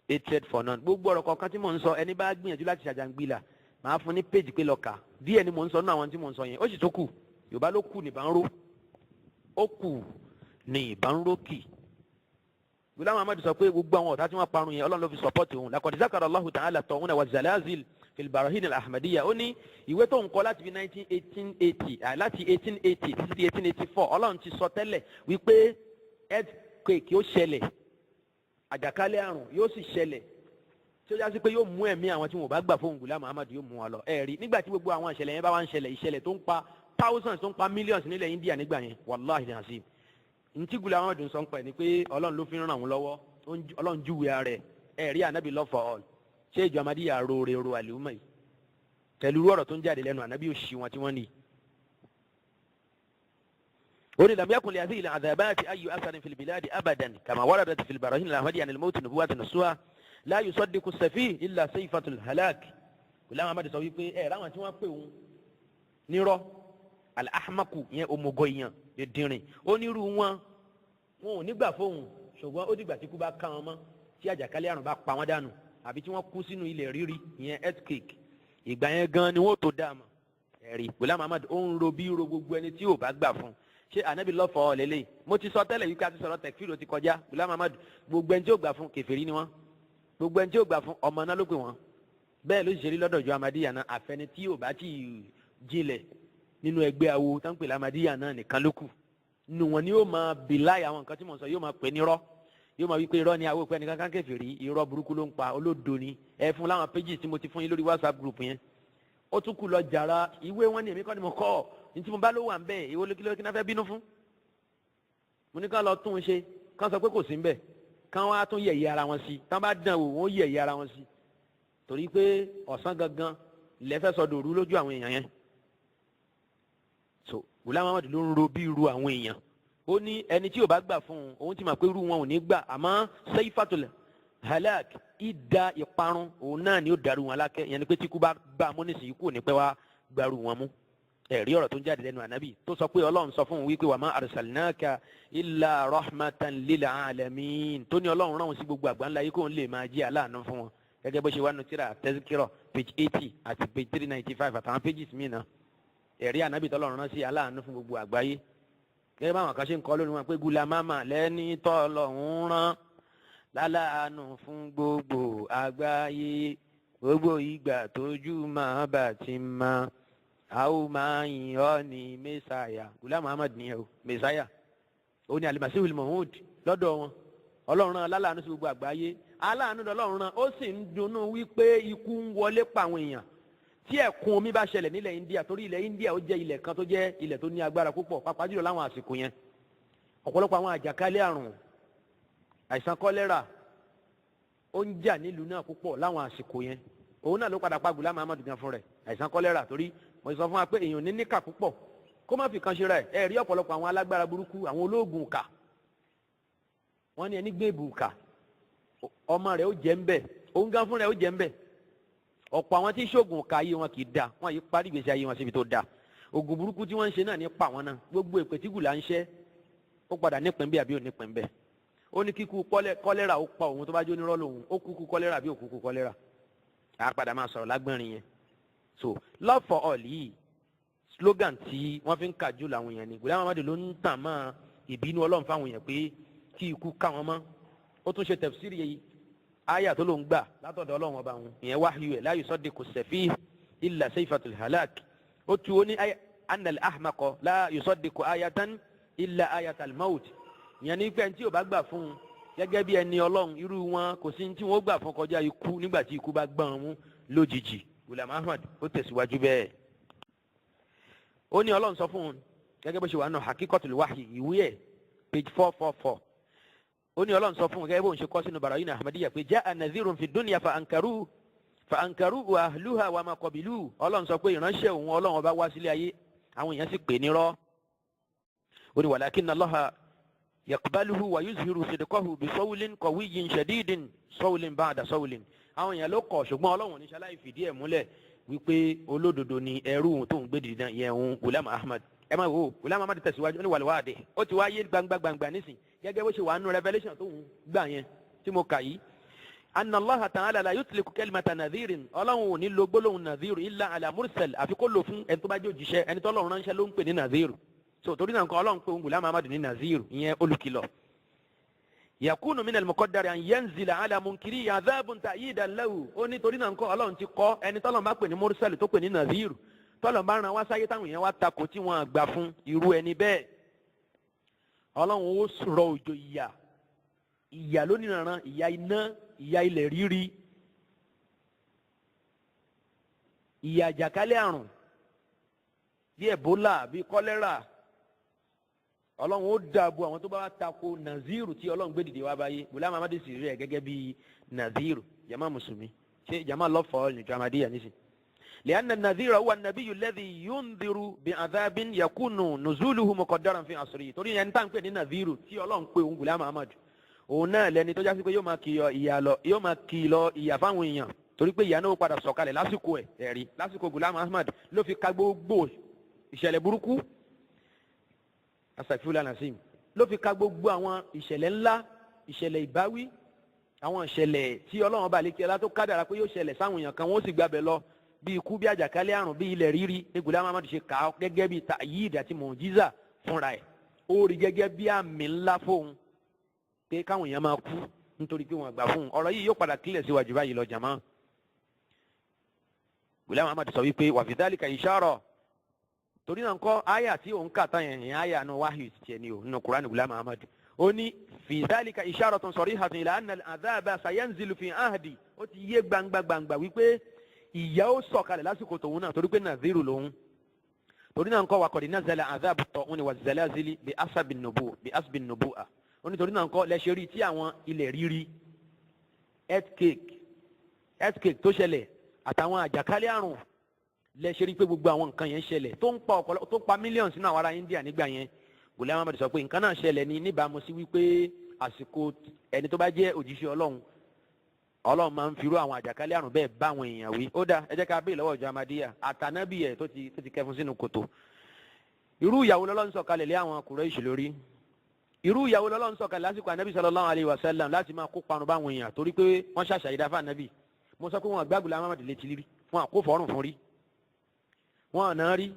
hatred for none. Gbogbo ọ̀rọ̀ kọ̀ọ̀kan tí mò ń sọ, ẹni bá gbìyànjú láti ṣàjàngbìlà, màá fún ní péjì pé lọ́ọ̀kà díẹ̀ ni mò ń sọ nínú àwọn tí mò ń sọ yẹn. Ó sì tó kù. Yorùbá ló kù nìbọn ró, ó kù ní ìbọn ró kì. Ghulam Ahmad sọ pé gbogbo àwọn ọ̀tá tí wọ́n parun yẹn, Ọlọ́run ló fi support òun. Laqad zakara Allahu ta'ala ta'una wa zalazil. Fil Barahin al-Ahmadiyya. Ó ní ìwé tó ń kọ láti fi 1880, láti 1880 títí di 1884, Ọlọ́run ti sọ tẹ́lẹ̀ wípé earthquake yóò ṣẹlẹ̀, àjàkálẹ̀ àrùn yóò sì ṣẹlẹ̀, tí ó yá sí pé yóò mú ẹ̀mí àwọn tí wọn ò bá gbà fóun Ghulam Ahmad, yóò mú wọn lọ. Ẹ rí nígbà tí gbogbo àwọn ìṣẹ̀lẹ̀ yẹn bá wá ń ṣẹlẹ̀, ìṣẹ̀lẹ̀ tó ń pa thousands, tó ń pa millions nílẹ̀ India nígbà yẹn, wàláhì nàzim, ntí Ghulam Ahmad ń sọ ń pẹ̀ ni pé Ọlọ́run ló fi ń ràn wọ́n lọ́wọ́, Ọlọ́run júwe ara rẹ̀. Ẹ rí Ànábì love for all. Ṣé ìjọ Amadíyà roore ro àlùmọ̀ yìí pẹ̀lú irú ọ̀rọ̀ tó ń jáde lẹ́nu Ànábì òṣì wọn tí wọ́n ní? Ó ní lam yakun li hadhihi al-'adhabati ayyu atharin fil biladi abadan kama waradat fil barahin al-ahmadiyya an al-mawt nubuwwatan nasuha la yusaddiqu as-safih illa sayfatul halak. Ghulam Ahmad sọ wípé ẹ ráwọn tí wọ́n pè òun nírọ́, al-ahmaku yẹn, òmùgọ̀ èèyàn dídìrín, onírú wọn, wọn ò nígbà fóun, ṣùgbọ́n ó dìgbà tí kú bá ká wọn mọ́, tí àjàkálẹ̀ àrùn bá pa wọ́n dànù, àbí tí wọ́n kú sínú ilẹ̀ rírì, ìyẹn earthquake, ìgbà yẹn gan ni wọ́n tó dá a mọ̀. Ẹ̀rí Ghulam Ahmad, ó ń ro bí ro gbogbo ẹni tí ò bá gbà fún un. Ṣé Anabi lọ́fọ̀ọ́ lélẹ̀? Mo ti sọ tẹ́lẹ̀ wípé a ti sọ̀rọ̀ tẹ̀kfíìrì ti kọjá. Ghulam Ahmad, gbogbo ẹni tí ó gbà fún, kèfèrí ni wọ́n. Gbogbo ẹni tí ó gbà fún, ọmọ náà ló pè wọ́n. Bẹ́ẹ̀ ló sì ṣe rí lọ́dọ̀ ju Amadíyà náà. Àfẹni tí ò bá tí jinlẹ̀ nínú ẹgbẹ́ awo tó ń pè lámadíyà náà nìkan ló kù nínú wọn ni yóò máa bìláì àwọn nǹkan tí mò ń sọ, yóò máa pè nírọ́, yóò máa wí pé irọ́ ni àwọn òpin ẹnìkan kan kèfèrí, irọ́ burúkú ló ń pa, olódo ni. Ẹ fún láwọn pages tí mo ti fún yín lórí WhatsApp group yẹn. Ó tún kù lọ jàrá ìwé wọn ni èmi kọ́ ni mo kọ́ ọ ní tí mo bá ló wà ń bẹ̀. Ìwé olókìlọ́ kí náà fẹ́ bínú fún mo ní ká lọ tún un ṣe, ká sọ pé kò sí ń bẹ̀, ká wá tún yẹ̀yẹ́ ara wọn sí. Tá bá dàn wò, wọ́n yẹ̀yẹ́ ara wọn sí, torí pé ọ̀sán gangan lẹ́fẹ́ sọ dòru lójú àwọn èèyàn yẹn. So Ghulam Ahmad ló ń ro bí irú àwọn èèyàn. Ó ní ẹni tí ò bá gbà fún un, òun ti mọ̀ pé irú wọn ò ní gbà, àmọ́ sayfatul halak, ìdá ìparun, òun náà ni ó dàrú wọn lákẹ́. Ìyẹn ni pé tí ikú bá gbà mú nísìnyí, kú ò ní pẹ́ wá gbàrú wọn mú. Ẹ̀rí ọ̀rọ̀ tó ń jáde lẹ́nu Ànábì tó sọ pé Ọlọ́run sọ fún un wípé wa ma arsalnaka illa rahmatan lil alamin, tó ní Ọlọ́run rán òun sí gbogbo àgbáńlá yìí kó ń lè máa jẹ́ aláàánú fún wọn, gẹ́gẹ́ bó ṣe wá nu tíra Tazkira, page 80 àti page 395 àtàwọn pages míì náà. Ẹ̀rí Ànábì tọ́lọ́run rán sí aláàánú fún gbogbo àgbáyé, gẹ́gẹ́ báwọn kan ṣe ń kọ́ lónìí wọn pé Ghulam Ahmad lẹ́ni tọ́lọ́run rán láláàánú fún gbogbo àgbáyé, gbogbo ìgbà tójú máa bá ti máa a ó máa yìn ọ́ ní Mẹ́sàáyà. Ghulam Ahmad nìyẹn o. Mẹ́sàáyà ó ní Al-Masihul Maw'ud lọ́dọ̀ wọn. Ọlọ́run rán aláàánú sí gbogbo àgbáyé, aláàánú lọ́lọ́run rán. Ó sì ń dunnú wípé ikú ń wọlé pa àwọn èèyàn tí ẹ̀kún omi bá ṣẹlẹ̀ nílẹ̀ India, torí ilẹ̀ India ó jẹ́ ilẹ̀ kan tó jẹ́ ilẹ̀ tó ní agbára púpọ̀, pàápàá jùlọ láwọn àsìkò yẹn. Ọ̀pọ̀lọpọ̀ àwọn àjàkálẹ̀ àrùn, àìsàn kọ́lẹ́rà, ó ń jà nílùú náà púpọ̀ láwọn àsìkò yẹn. Òun náà ló padà pa Ghulam Ahmad gan fún rẹ̀, àìsàn kọ́lẹ́rà, torí mo sọ fún wa pé èèyàn ní níkà púpọ̀ kó má fi kan ṣe rẹ̀. Ẹ rí ọ̀pọ̀lọpọ̀ àwọn alágbára burúkú, àwọn olóògùn kà, wọ́n ní ẹni gbé ìbùkà, ọmọ rẹ̀ ó jẹ́ ń bẹ̀, òun gan fún rẹ̀ ó jẹ́ ń bẹ̀. Ọ̀pọ̀ àwọn tí ń ṣoògùn ká, ayé wọn kì í da, wọn yìí parí ìgbésí ayé wọn síbi tó da. Oògùn burúkú tí wọ́n ń ṣe náà ní pa wọn náà. Gbogbo èpè tí Gùlà ń ṣẹ́, ó padà nípìn bí àbí ò nípìn bẹ́ẹ̀? Ó ní kíkú kọ́lẹ́rà ó pa òun, tó bá jó nírọ́ lòun, ó kúkú kọ́lẹ́rà bí ó kúkú kọ́lẹ́rà, á padà máa sọ̀rọ̀ lágbọ́nrin yẹn. So love for all yìí, slogan tí wọ́n fi ń kàjú làwọn èèyàn ni. Ghulam Ahmad ló ń tàn mọ́ ìbínú Ọlọ́run fáwọn èèyàn pé kí ikú ká wọn mọ́. Ó tún ṣe tafsiri yìí, aya tó ló ń gbà látọ̀dọ̀ Ọlọ́run ọba wọn, ìyẹn wáhíù ẹ̀, la yusaddiqu safih illa sayfatul halak. Ó tu ó ní anna al-ahmaqa la yusaddiqu ayatan illa ayatal maut. Ìyẹn ní pé ẹni tí ò bá gbà fún un gẹ́gẹ́ bí ẹni Ọlọ́run, irú wọn kò sí tí wọ́n gbà fún kọjá ikú nígbà tí ikú bá gbọ́n mú lójijì. Ghulam Ahmad ó tẹ̀síwájú bẹ́ẹ̀. Ó ní Ọlọ́run sọ fún un gẹ́gẹ́ bó ṣe wà nù Haqiqatul Wahyi, ìwé ẹ̀, page 444. Ó ní Ọlọ́run sọ fún un gẹ́gẹ́ bó ń ṣe kọ́ sínú Barahin Ahmadiyya pé ja'a nadhirun fi dunya fa ankaru fa ankaru wa ahluha wa ma qabilu. Ọlọ́run sọ pé ìránṣẹ́ òun Ọlọ́run ọba wá sílé ayé, àwọn èèyàn sì pè nírọ́. Ó ní walakinna Allaha yaqbaluhu wa yuzhiru sidqahu bi sawlin qawiyyin shadidin, sawlin ba'da sawlin. Àwọn èèyàn ló kọ̀, ṣùgbọ́n Ọlọ́run ní ṣaláì fìdí ẹ̀ múlẹ̀ wípé olódodo ni ẹrú òun tó ń gbé dìde yẹn, òun Ghulam Ahmad. Ẹ máa wò ó, Ghulam Ahmad tẹ̀síwájú, ó ní wàlúwàdì, ó ti wáyé gbangba gbangba nísìn, gẹ́gẹ́ bó ṣe wà nínú revelation tó ń gbà yẹn tí mo kà yìí, anna Allaha ta'ala la yutliku kalimata nadhirin, Ọlọ́run ò ní lo gbólóhùn nadhir illa ala mursal, àfi kó lò fún ẹni tó bá jẹ́ òjíṣẹ́. Ẹni tó Ọlọ́run ránṣẹ́ ló ń pè ní nadhir. So torí náà nǹkan, Ọlọ́run pé òun Ghulam Ahmad ní nadhir, ìyẹn olùkìlọ̀. Yakunu minal muqaddari an yanzila ala munkiri adhabun ta'yidan lahu. Ó ní torí náà ńkọ́, Ọlọ́run ti kọ́ ẹni tọ́lọ́run bá pè ní mursal, tó pè ní nadhir, tọ́lọ́run bá rán wá sáyé, táwọn èèyàn wá takò tí wọ́n gbà fún irú ẹni bẹ́ẹ̀, Ọlọ́run ó rọ òjò ìyà, ìyà lóníranran, ìyà iná, ìyà ilẹ̀ rírí, ìyà àjàkálẹ̀ àrùn bí Ebola, bí kọ́lẹ́rà. Ọlọ́run ó dàbò àwọn tó bá wá tako naziru tí Ọlọ́run gbé dìde wá báyé. Ghulam Ahmad sì rí ẹ gẹ́gẹ́ bí naziru. Jama mùsùlùmí, ṣé jama lọ́fọ̀ọ́ nìjọ Ahmadiyya nísìn. Li'anna an-nadhira huwa an-nabiyyu alladhi yundhiru bi'adhabin yakunu nuzuluhu muqaddaran fi asrihi. Torí ẹni tá à ń pè ní naziru tí Ọlọ́run pé òun Ghulam Ahmad, òun náà lẹni tó jásí pé yóò máa kìlọ̀ ìyà lọ, yóò máa kìlọ̀ ìyà fáwọn èèyàn, torí pé ìyà náà ó padà sọ̀kalẹ̀ lásìkò ẹ̀. Ẹ̀rí lásìkò Ghulam Ahmad ló fi ka gbogbo ìṣẹ̀lẹ̀ burúkú, asàfihàn nasim, ló fi ka gbogbo àwọn ìṣẹ̀lẹ̀ ńlá, ìṣẹ̀lẹ̀ ìbáwí, àwọn ìṣẹ̀lẹ̀ tí Ọlọ́run bá lékè ọlá tó kádàrá pé yóò ṣẹlẹ̀ sáwọn èèyàn kan, wọ́n sì gbàbẹ̀ lọ, bí ikú, bí àjàkálẹ̀ àrùn, bí ilẹ̀ rírí. Ní Ghulam Ahmad ṣe kà á gẹ́gẹ́ bí ta'yid àti mọ̀jíza fúnra ẹ̀, ó rí gẹ́gẹ́ bí àmì ńlá fóun pé káwọn èèyàn máa kú nítorí pé wọ́n gbà fún un. Ọ̀rọ̀ yìí yóò padà kílẹ̀ síwájú báyìí lọ jàmá. Ghulam Ahmad sọ wípé wa fi dhalika ishara. Torí náà ńkọ́, àyà tí òun kà tán yẹn, ìyẹn àyà nù wáhìí tiẹ̀ ni o nínú Kùránì. Ghulam Ahmad ó ní fi dhalika isharatun sarihatun ila anna al-adhaba sayanzilu fi ahdi. Ó ti yé gbangba gbangba wípé ìyà ó sọ̀kalẹ̀ lásìkò tòun náà, torí pé nàzírù lòun. Torí náà ńkọ́, wa qad nazala adhabu at-ta'uni wa-zalazili bi asabi nubu bi asbi nubu'a. Ó ní torí náà ńkọ́, lẹ́sẹ̀ rí tí àwọn ilẹ̀ rírí, earthquake tó ṣẹlẹ̀ àtàwọn àjàkálẹ̀ àrùn, lẹ́sẹ̀ rí pé gbogbo àwọn nǹkan yẹn ṣẹlẹ̀ tó ń pa ọ̀pọ̀lọpọ̀, tó pa mílíọ̀nù sínú àwọn ará India nígbà yẹn. Ghulam Ahmad sọ pé nǹkan náà ṣẹlẹ̀ ní níbàámu sí wípé àsìkò ẹni tó bá jẹ́ òjíṣẹ́ Ọlọ́run, Ọlọ́run máa ń firú àwọn àjàkálẹ̀ àrùn bẹ́ẹ̀ bá àwọn èèyàn wí. Ó dá ẹ jẹ́ ká béèrè lọ́wọ́ ìjọ Ahmadiyya àtànábì ẹ̀ tó ti kẹfun sínú kòtò, irú ìyàwó lọ́lọ́run sọ̀kalẹ̀ lé àwọn Kùráìṣì lórí? Irú ìyàwó lọ́lọ́run sọ̀kalẹ̀ lásìkò ànábì sallallahu alaihi wasallam láti máa kó parun báwọn èèyàn, torí pé wọ́n ṣàṣà ìdáfà ànábì? Mo sọ pé wọn gbá Ghulam Ahmad létí rí, wọn àkó fọ́rùn fún rí, wọn àná rí,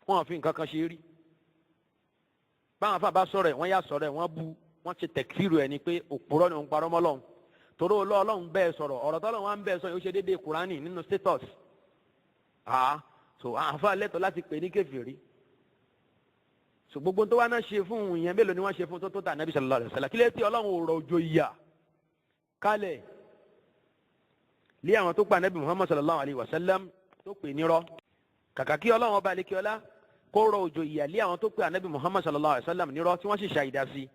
wọn fi nǹkan kan ṣe rí. Báwọn afa bá sọ̀rọ̀ ẹ̀, wọ́n yà sọ̀rọ̀ ẹ̀, wọ́n bu, wọ́n ti tẹ̀kífìrù ẹ̀ ni pé òpùrọ́ ni òun parọ́ mọ́ Ọlọ́run, torí Ọlọ́run bẹ́ẹ̀ sọ̀rọ̀. Ọ̀rọ̀ tọ́lọ́run wá ń bẹ́ẹ̀ sọ yìí, ó ṣe déédéé Kùránì nínú status. So àfa lẹ́tọ̀ọ́ láti pè ní kèfèrí. So gbogbo tó wá náà ṣe fún un yẹn, mélòó ni wọ́n ṣe fún tó tà Nábì sallallahu alaihi wasallam? Kílẹ̀ tí Ọlọ́run ò rọ̀ òjò ìyà kálẹ̀ lé àwọn tó pa Nábì Muhammad sallallahu alaihi wasallam, tó pè nírọ́? Kàkà kí Ọlọ́run ọba alekiola kó rọ̀ òjò ìyà lé àwọn tó pè Ànábì Muhammad sallallahu alaihi wasallam nírọ́, tí wọ́n sì ṣàìdá sí,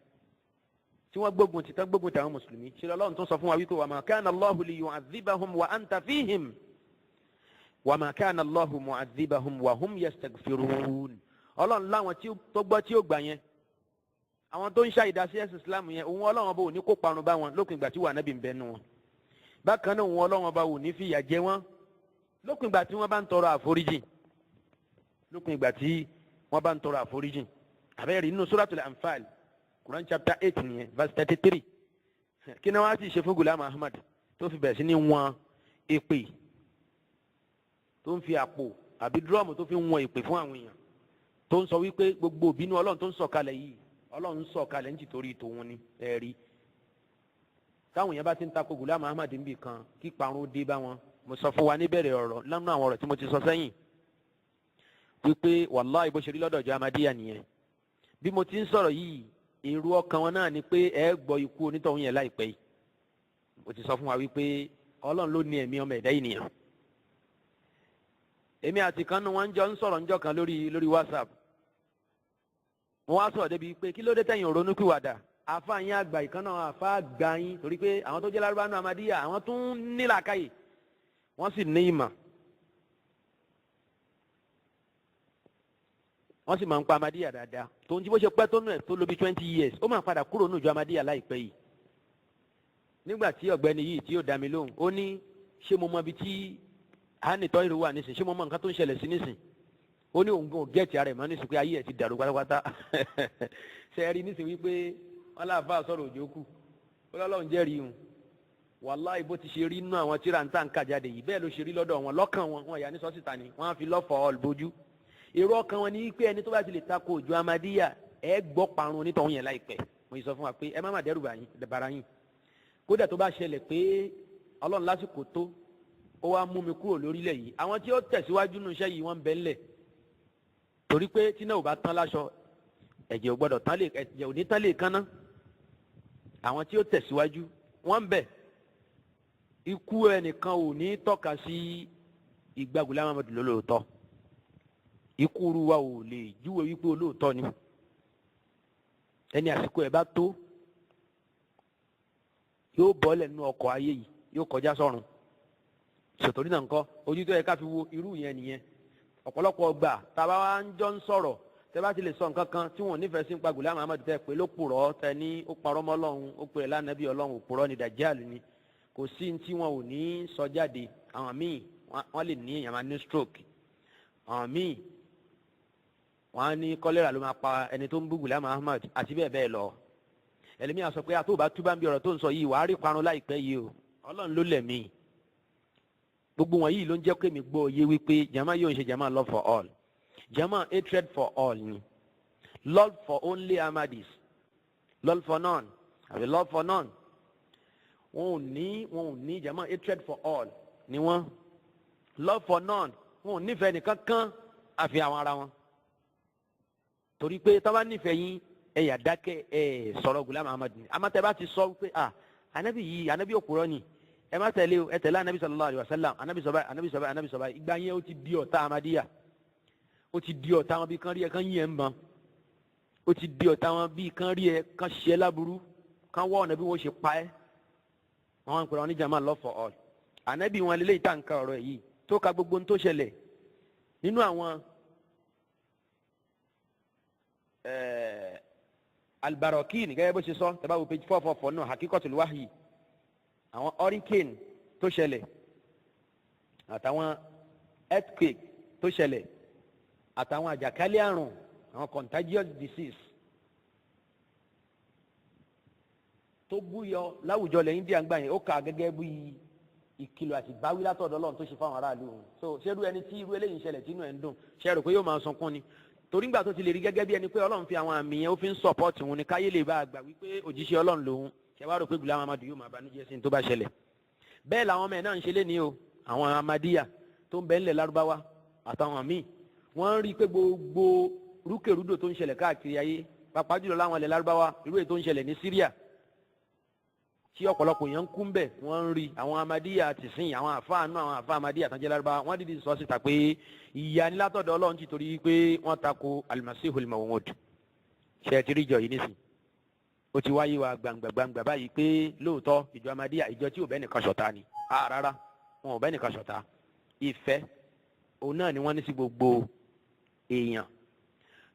tí wọ́n gbógun ti tán, gbógun ti àwọn mùsùlùmí, ṣe lọ́lọ́run tó sọ fún wa wípé wa ma kana Allahu liyu'adhibahum wa anta fihim wa ma kana Allahu mu'adhibahum wa hum yastaghfirun. Ọlọ́run láwọn tí tó gbọ́ tí ó gbà yẹn, àwọn tó ń ṣàìdá sí ẹ̀sìn Islam yẹn, òun Ọlọ́run ọba ò ní kó parun bá wọn lópin ìgbà tí wà Nábì ń bẹ nù wọn. Bákan náà, òun Ọlọ́run ọba ò ní fìyà jẹ wọn lópin ìgbà tí wọ́n bá ń tọrọ àforíjì, lópin ìgbà tí wọ́n bá ń tọrọ àforíjì. Àbẹ́rẹ́ nínú Suratul Anfal, Quran chapter 8 nìyẹn, verse 33. Kí ni wọ́n á sì ṣe fún Ghulam Ahmad tó fi bẹ̀rẹ̀ sí ní wọn èpè, tó ń fi àpò àbí dúrọ́ọ̀mù tó fi ń wọn èpè fún àwọn èèyàn, tó ń sọ wípé gbogbo ìbínú Ọlọ́run tó ń sọ̀kalẹ̀ yìí, Ọlọ́run ń sọ̀kalẹ̀ ní tìtorí tòun ni? Ẹ̀rí táwọn èèyàn bá ti ń takò Ghulam Ahmad níbì kan, kí parun dé bá wọn. Mo sọ fún wa níbẹ̀rẹ̀ ọ̀rọ̀ lánàá, àwọn ọ̀rọ̀ tí mo ti sọ sẹ́yìn, wípé wàláhì, bó ṣe rí lọ́dọ̀ ìjọ Ahmadiyya nìyẹn. Bí mo ti ń sọ̀rọ̀ yìí, èrò ọkàn wọn náà ni pé ẹ gbọ́ ikú onítọ̀hún yẹn láìpẹ́ yìí. Mo ti sọ fún wa wípé Ọlọ́run ló ní ẹ̀mí ọmọ ẹ̀dá ènìyàn. Èmi àti kan nu wọn jọ ń sọ̀rọ̀ ńjọ́ kan lórí WhatsApp. Wọ́n wá sọ̀rọ̀ débi pé kí ló dé tẹ̀yìn ronúpìwàdà, àfa yín àgbà ìkan náà, àfa àgbà yín, torí pé àwọn tó jẹ́ lárúbá náà Ahmadiyya, àwọn tó ń nílàkàyè, wọ́n sì ní ìmọ̀, wọ́n sì máa ń pa Ahmadiyya dáadáa. Tó ń tí bó ṣe pẹ́ tó nù ẹ̀ tó lò bí 20 years, ó máa padà kúrò nù ìjọ Ahmadiyya láìpẹ́ yìí. Nígbà tí ọ̀gbẹ́ni yìí tí yóò dá mi lóhùn, ó ní ṣé mo mọ ibi tí hánìtọ́ ìrù wà nísìn? Ṣé mo mọ nǹkan tó ń ṣẹlẹ̀ sí nísìn? Ó ní òun gan get ara ẹ̀ mọ́ nísìn, pé ayé ẹ̀ ti dàrú pátápátá. Ṣe é rí nísìn wípé wọn láàfáà sọ̀rọ̀ òjò kù, ó lọ́lọ́run jẹ́rìí hùn. Wàláì, bó ti ṣe rí inú àwọn tíra ń tà ń kà jáde yìí, bẹ́ẹ̀ ló ṣe rí lọ́dọ̀ wọn lọ́kàn wọn. Wọn yà ní sọ́sìta ni wọ́n á fi lọ́fọ̀ọ́ bójú. Èrò ọkàn wọn ni wípé ẹni tó bá ti lè takò òjò Ahmadiyya, ẹ gbọ́ parun onítọ̀hún yẹn láìpẹ́. Mo yìí sọ fún wa pé ẹ má má dẹ́rù bara yín. Kódà tó bá ṣẹlẹ̀ pé Ọlọ́run lásìkò tó ó wá mú mi kúrò lórílẹ̀ yìí, àwọn tí ó tẹ̀síwájú nínú iṣẹ́ yìí wọ́n ń bẹ ńlẹ̀. Torí pé tí náà ò bá tán láṣọ, ẹ̀jẹ̀ ò gbọ́dọ̀ tán lè, ẹ̀jẹ̀ ò ní tán lè kánná. Àwọn tí ó tẹ̀síwájú wọ́n ń bẹ. Ikú ẹnìkan ò ní tọ́ka sí ìgbà Ghulam Ahmad lólóòótọ́. Ikú ruwa ò lè júwe wípé olóòótọ́ ni. Ẹni àsìkò ẹ̀ bá tó yóò bọ́lẹ̀ nínú ọkọ̀ ayé yìí, yóò kọjá sọ́run. Sòtòrí náà ńkọ́, ojú tó yẹ ká fi wo irú yẹn nìyẹn. Ọ̀pọ̀lọpọ̀ gbà tàbá wa ń jọ ń sọ̀rọ̀, tẹ bá ti lè sọ nǹkan kan tí wọn ò nífẹ̀ẹ́ sí nípa Ghulam Ahmad, tẹ pé ló purọ́, tẹ ní ó parọ́ mọ́ Ọlọ́run, ó pè é lánàbí Ọlọ́run, òpùrọ́ ni, Dàjáàlì ni, kò sí ní tí wọn ò ní sọ jáde. Àwọn míì wọ́n lè ní èèyàn máa ní stroke, àwọn míì wọ́n á ní kọ́lẹ́rà ló máa pa ẹni tó ń bú Ghulam Ahmad àti bẹ́ẹ̀ bẹ́ẹ̀ lọ. Ẹlẹ́mìí sọ pé àtó bá túbá ń bí ọ̀rọ̀ tó ń sọ yìí, wàá rí parun láìpẹ́ yìí o. Ọlọ́run ló lẹ̀mí. Gbogbo wọn yìí ló ń jẹ́ pé mi gbọ́ yé wípé jama yóò ń ṣe jama love for all, jama hatred for all ni. Love for only Ahmadis, love for none àbí love for none. Wọn ò ní jama hatred for all ni wọn. Love for none, wọn ò nífẹ̀ẹ́ nìkan kan àfi àwọn ara wọn. Torí pé tá bá nífẹ̀ẹ́ yín, ẹ yà dákẹ́, ẹ sọ̀rọ̀ Ghulam Ahmad ni. Àmọ́ tẹ́ bá ti sọ pé ah, anabi yìí, anabi òpùrọ́ ni, ẹ má tẹ̀lé o, ẹ tẹ̀lé anabi sallallahu alayhi wa sallam, anabi sọ báyìí, anabi sọ báyìí, anabi sọ báyìí, ìgbà yẹn ó ti di ọ̀tá Ahmadiyya, ó ti di ọ̀tá wọn. Bí kan rí ẹ kan yín ẹ ń ban, ó ti di ọ̀tá wọn. Bí kan rí ẹ kan ṣe é láburú, kan wọ́ ọ̀nà bí wọ́n ṣe pa ẹ́. Wọn pèrè wọn ní jama love for all. Anabi wọn lélẹ́yìí tá n ka ọ̀rọ̀ yìí tó ka gbogbo tó ṣẹlẹ̀ nínú àwọn albarakin, gẹ́gẹ́ bó ṣe sọ, tẹ́ bá wo page 444 náà, Hakikotul Wahyi, àwọn hurricane tó ṣẹlẹ̀ àtàwọn earthquake tó ṣẹlẹ̀ àtàwọn àjàkálẹ̀ àrùn, àwọn contagious disease tó búyọ láwùjọ lẹ́yìn India gbà yẹn, ó kà gẹ́gẹ́ bí ìkìlọ̀ àti báwí látọ̀dọ̀ Ọlọ́run tó ṣe fáwọn aráàlú òun. So ṣerú ẹni tí irú eléyìí ń ṣẹlẹ̀ tínú ẹ̀ ń dùn, ṣe rò pé yóò máa sunkún ni? Torí ńgbà tó ti lè rí gẹ́gẹ́ bí ẹni pé Ọlọ́run fi àwọn àmì yẹn, ó fi ń sọ̀pọ̀tì òun ni káyé lè bá a gbà wípé òjíṣẹ́ Ọlọ́run lòun, ṣe wá rò pé Ghulam Ahmad yóò máa banújẹ́ sí ní tó bá ṣẹlẹ̀? Bẹ́ẹ̀ làwọn ọmọ ẹ̀ náà ń ṣe léni o. Àwọn Ahmadiyya tó ń bẹ ńlẹ̀ Lárúbáwá àtàwọn míì, wọ́n ń rí i pé gbogbo rúkèrúdò tó ń ṣẹlẹ̀ káàkiri ayé, pàápàá jùlọ láwọn ilẹ̀ Lárúbáwá, irú èyí tó ń ṣẹlẹ̀ ní Syria tí ọ̀pọ̀lọpọ̀ èèyàn ń kú ń bẹ̀, wọ́n ń rí àwọn Ahmadiyya ti sìn, àwọn àfáà náà, àwọn àfáà Ahmadiyya tán jẹ́ Lárúbáwá, wọ́n dìde sọ síta pé ìyà ni látọ̀dọ̀ Ọlọ́run ti torí pé wọ́n tako Al-Masihul Maw'ud. Ṣe é ti rí ìjọ yìí nísìn? Ó ti wáyé wa gbangba gbangba báyìí pé lóòótọ́ ìjọ Ahmadiyya, ìjọ tí ò bẹ́ẹ̀ nìkan ṣọ̀tá ni. A rárá, wọn ò bẹ́ẹ̀ nìkan ṣọ̀tá. Ìfẹ́ òun náà ni wọ́n ní sí gbogbo èèyàn.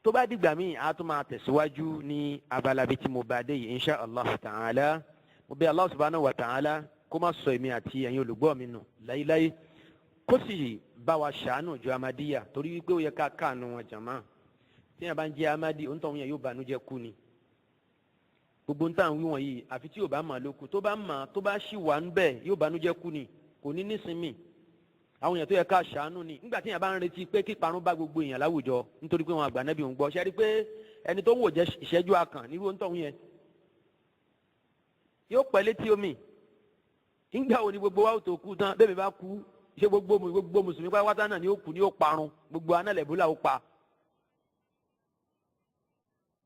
Tó bá dìgbà míì, a tún máa tẹ̀síwájú ní abala bíi tí mo bá dé yìí, insha allah ta'ala. Mo bẹ̀ Allah subhanahu wa ta'ala kó má sọ èmi àti ẹ̀yin olùgbọ́ mi nù láyéláyé, kó sì bá wa ṣàánú ìjọ Ahmadiyya, torí wípé ó yẹ ká káànú wọn jàmá. Tí yẹn bá ń jẹ́ Ahmadi, òun tọ̀hún yẹn yóò bànújẹ́ kú ni. Gbogbo ń tà ń wí wọ̀nyí, àfi tí yóò bá mà lóku, tó bá mà, tó bá ṣì wà ń bẹ̀, yóò bànújẹ́ kú ni, kò ní nísinmi. Àwọn èèyàn tó yẹ ká ṣàánú ni. Nígbà tí èèyàn bá ń retí pé kí parun bá gbogbo èèyàn láwùjọ nítorí pé wọn àgbà nẹ́bí ń gbọ́, ṣe rí pé ẹni tó ń wò jẹ́ ìṣẹ́jú akàn nírú ohun tọ̀hún yẹn yóò pẹ́ létí omi. Nígbà wo ni gbogbo wa ó tó kú tán? Bẹ́ẹ̀ mi bá kú, ṣé gbogbo mùsùlùmí pátápátá náà ni ó kú ni ó parun? Gbogbo wa náà lẹ̀bólà ó pa,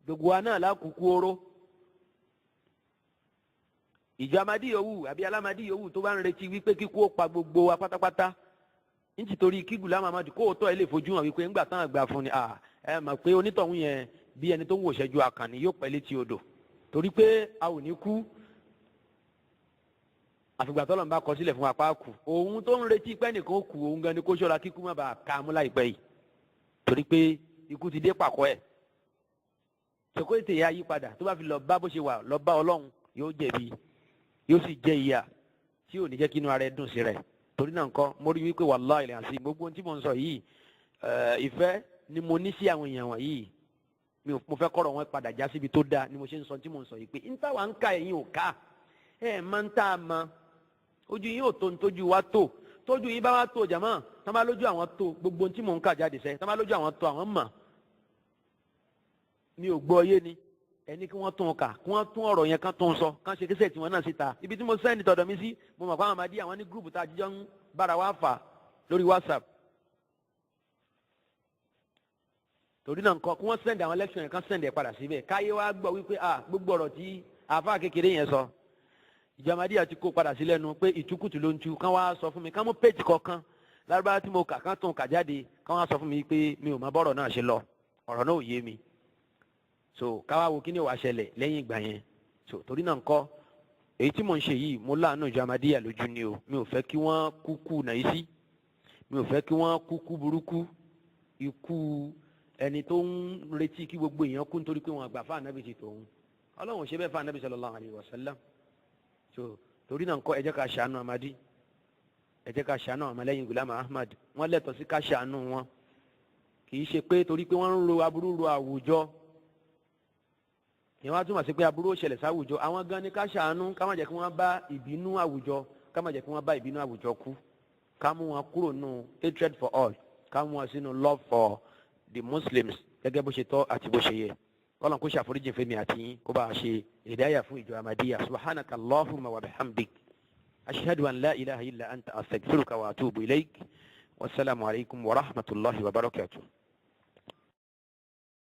gbogbo wa náà lákùkú oró. Ìjọ Amadi yòówù àbí alámadí yòówù tó bá ń retí wípé kíkú ó pa gbogbo wa pátápátá nítorí kí Ghulam Ahmad kó o tọ́ ẹ lè fojú hàn wípé ńgbà tán àgbà fún ni, ẹ mọ̀ pé onítọ̀hún yẹn bí ẹni tó ń wò ṣẹ́jú àkànní, yóò pẹ́ létí odò, torí pé a ò ní kú àfìgbà tọ́lọ̀ ń bá kọ sílẹ̀ fún apá kù. Òun tó ń retí pé ẹnìkan ó kú, òun gan ni kó ṣọ́ra kíkú má bàa ká mú láìpẹ́ yìí, torí pé ikú ti dé pàkọ́ ẹ̀. Ṣèkó ètè yà yí padà, tó bá fi lọ bá bó ṣe wà lọ bá Ọlọ́run, yóò jẹ̀bi, yóò sì jẹ ìyà tí ò ní jẹ́ kí inú ara ẹ dùn sí rẹ̀. Torí náà nǹkan mo rí wípé wàláhì ilẹ̀ àti gbogbo ohun tí mo ń sọ yìí, ìfẹ́ ni mo ní sí àwọn èèyàn wọ̀nyí. Mo fẹ́ kọ́rọ̀ wọn padà já síbi tó dáa ni mo ṣe ń sọ tí mo ń sọ yìí, pé ń táwa ń ka, ẹ̀yin ò ká ẹ̀ máa ń tá a mọ ojú yín ò tó ń tójú wa tó. Tójú yín bá wa tó jàmọ́, tán bá lójú àwọn tó gbogbo ohun tí mò ń kà jáde sẹ́, tán bá lójú àwọn tó, àwọn mọ̀ mi ò gbọ́ yé ni. Ẹni kí wọ́n tún un kà, kí wọ́n tún ọ̀rọ̀ yẹn kán tún un sọ, kán ṣe kíṣẹ̀ tí wọ́n náà síta. Ibi tí mo send tọ̀dọ̀ mi sí, mo mọ̀ pé àwọn Ahmadiyya, àwọn ní group tá a jíjọ ń bára wa fà lórí WhatsApp. Torí náà nǹkan, kí wọ́n send àwọn lecture yẹn, kán send ẹ̀ padà síbẹ̀, káyé wa gbọ́ wípé ah, gbogbo ọ̀rọ̀ tí àáfàá kékeré yẹn sọ, ìjọ Ahmadiyya ti kó padà sí lẹ́nu pé ìtukùtù ló ń tu. Kán wá sọ fún mi, kán mú péjì kọ̀ọ̀kan lárúbáwá tí mo kà, kán tún kà jáde, kán wá sọ fún mi pé mi ò mọ bọ́rọ̀ náà ṣe lọ, ọ̀rọ̀ náà ò yé mi. So káwá wo kí ni ó wá ṣẹlẹ̀ lẹ́yìn ìgbà yẹn. So torí náà ńkọ́, èyí tí mò ń ṣe yìí, mo láàánú ìjọ Ahmadiyya lójú ni o. Mi ò fẹ́ kí wọ́n kúkú nàí sí, mi ò fẹ́ kí wọ́n kúkú burúkú, ikú ẹni tó ń retí kí gbogbo èèyàn kú nítorí pé wọn àgbà fún ànábì ti tòun. Ọlọ́run ṣe bẹ́ẹ̀ fún ànábì sallallahu alaihi wasallam. So torí náà ńkọ́, ẹ jẹ́ ká ṣàánú Ahmadi, ẹ jẹ́ ká ṣàánú ọmọlẹ́yìn Ghulam Ahmad. Wọ́n lẹ́tọ̀ọ́ sí ká ṣàánú wọn. Kì í ṣe pé torí pé wọ́n ń ro aburú ro àwùjọ ìwọ́n á túmọ̀ sí pé aburú ó ṣẹlẹ̀ sáwùjọ. Àwọn gan ni ká ṣàánú, ká má jẹ́ kí wọ́n bá ìbínú àwùjọ, ká má jẹ́ kí wọ́n bá ìbínú àwùjọ kú, ká mú wọn kúrò nù hatred for all, ká mú wọn sínú love for the Muslims gẹ́gẹ́ bó ṣe tọ́ àti bó ṣe yẹ. Kọ́lọ́n kó ṣàforíjì fẹ́mi àti yín, kó bá a ṣe hidaya fún ìjọ Ahmadiyya. Subhanaka Allahumma wa bihamdik, ashhadu an la ilaha illa anta, astaghfiruka wa atubu ilayk. Wasalaamu alaykum wa rahmatulahi wa barakatuh.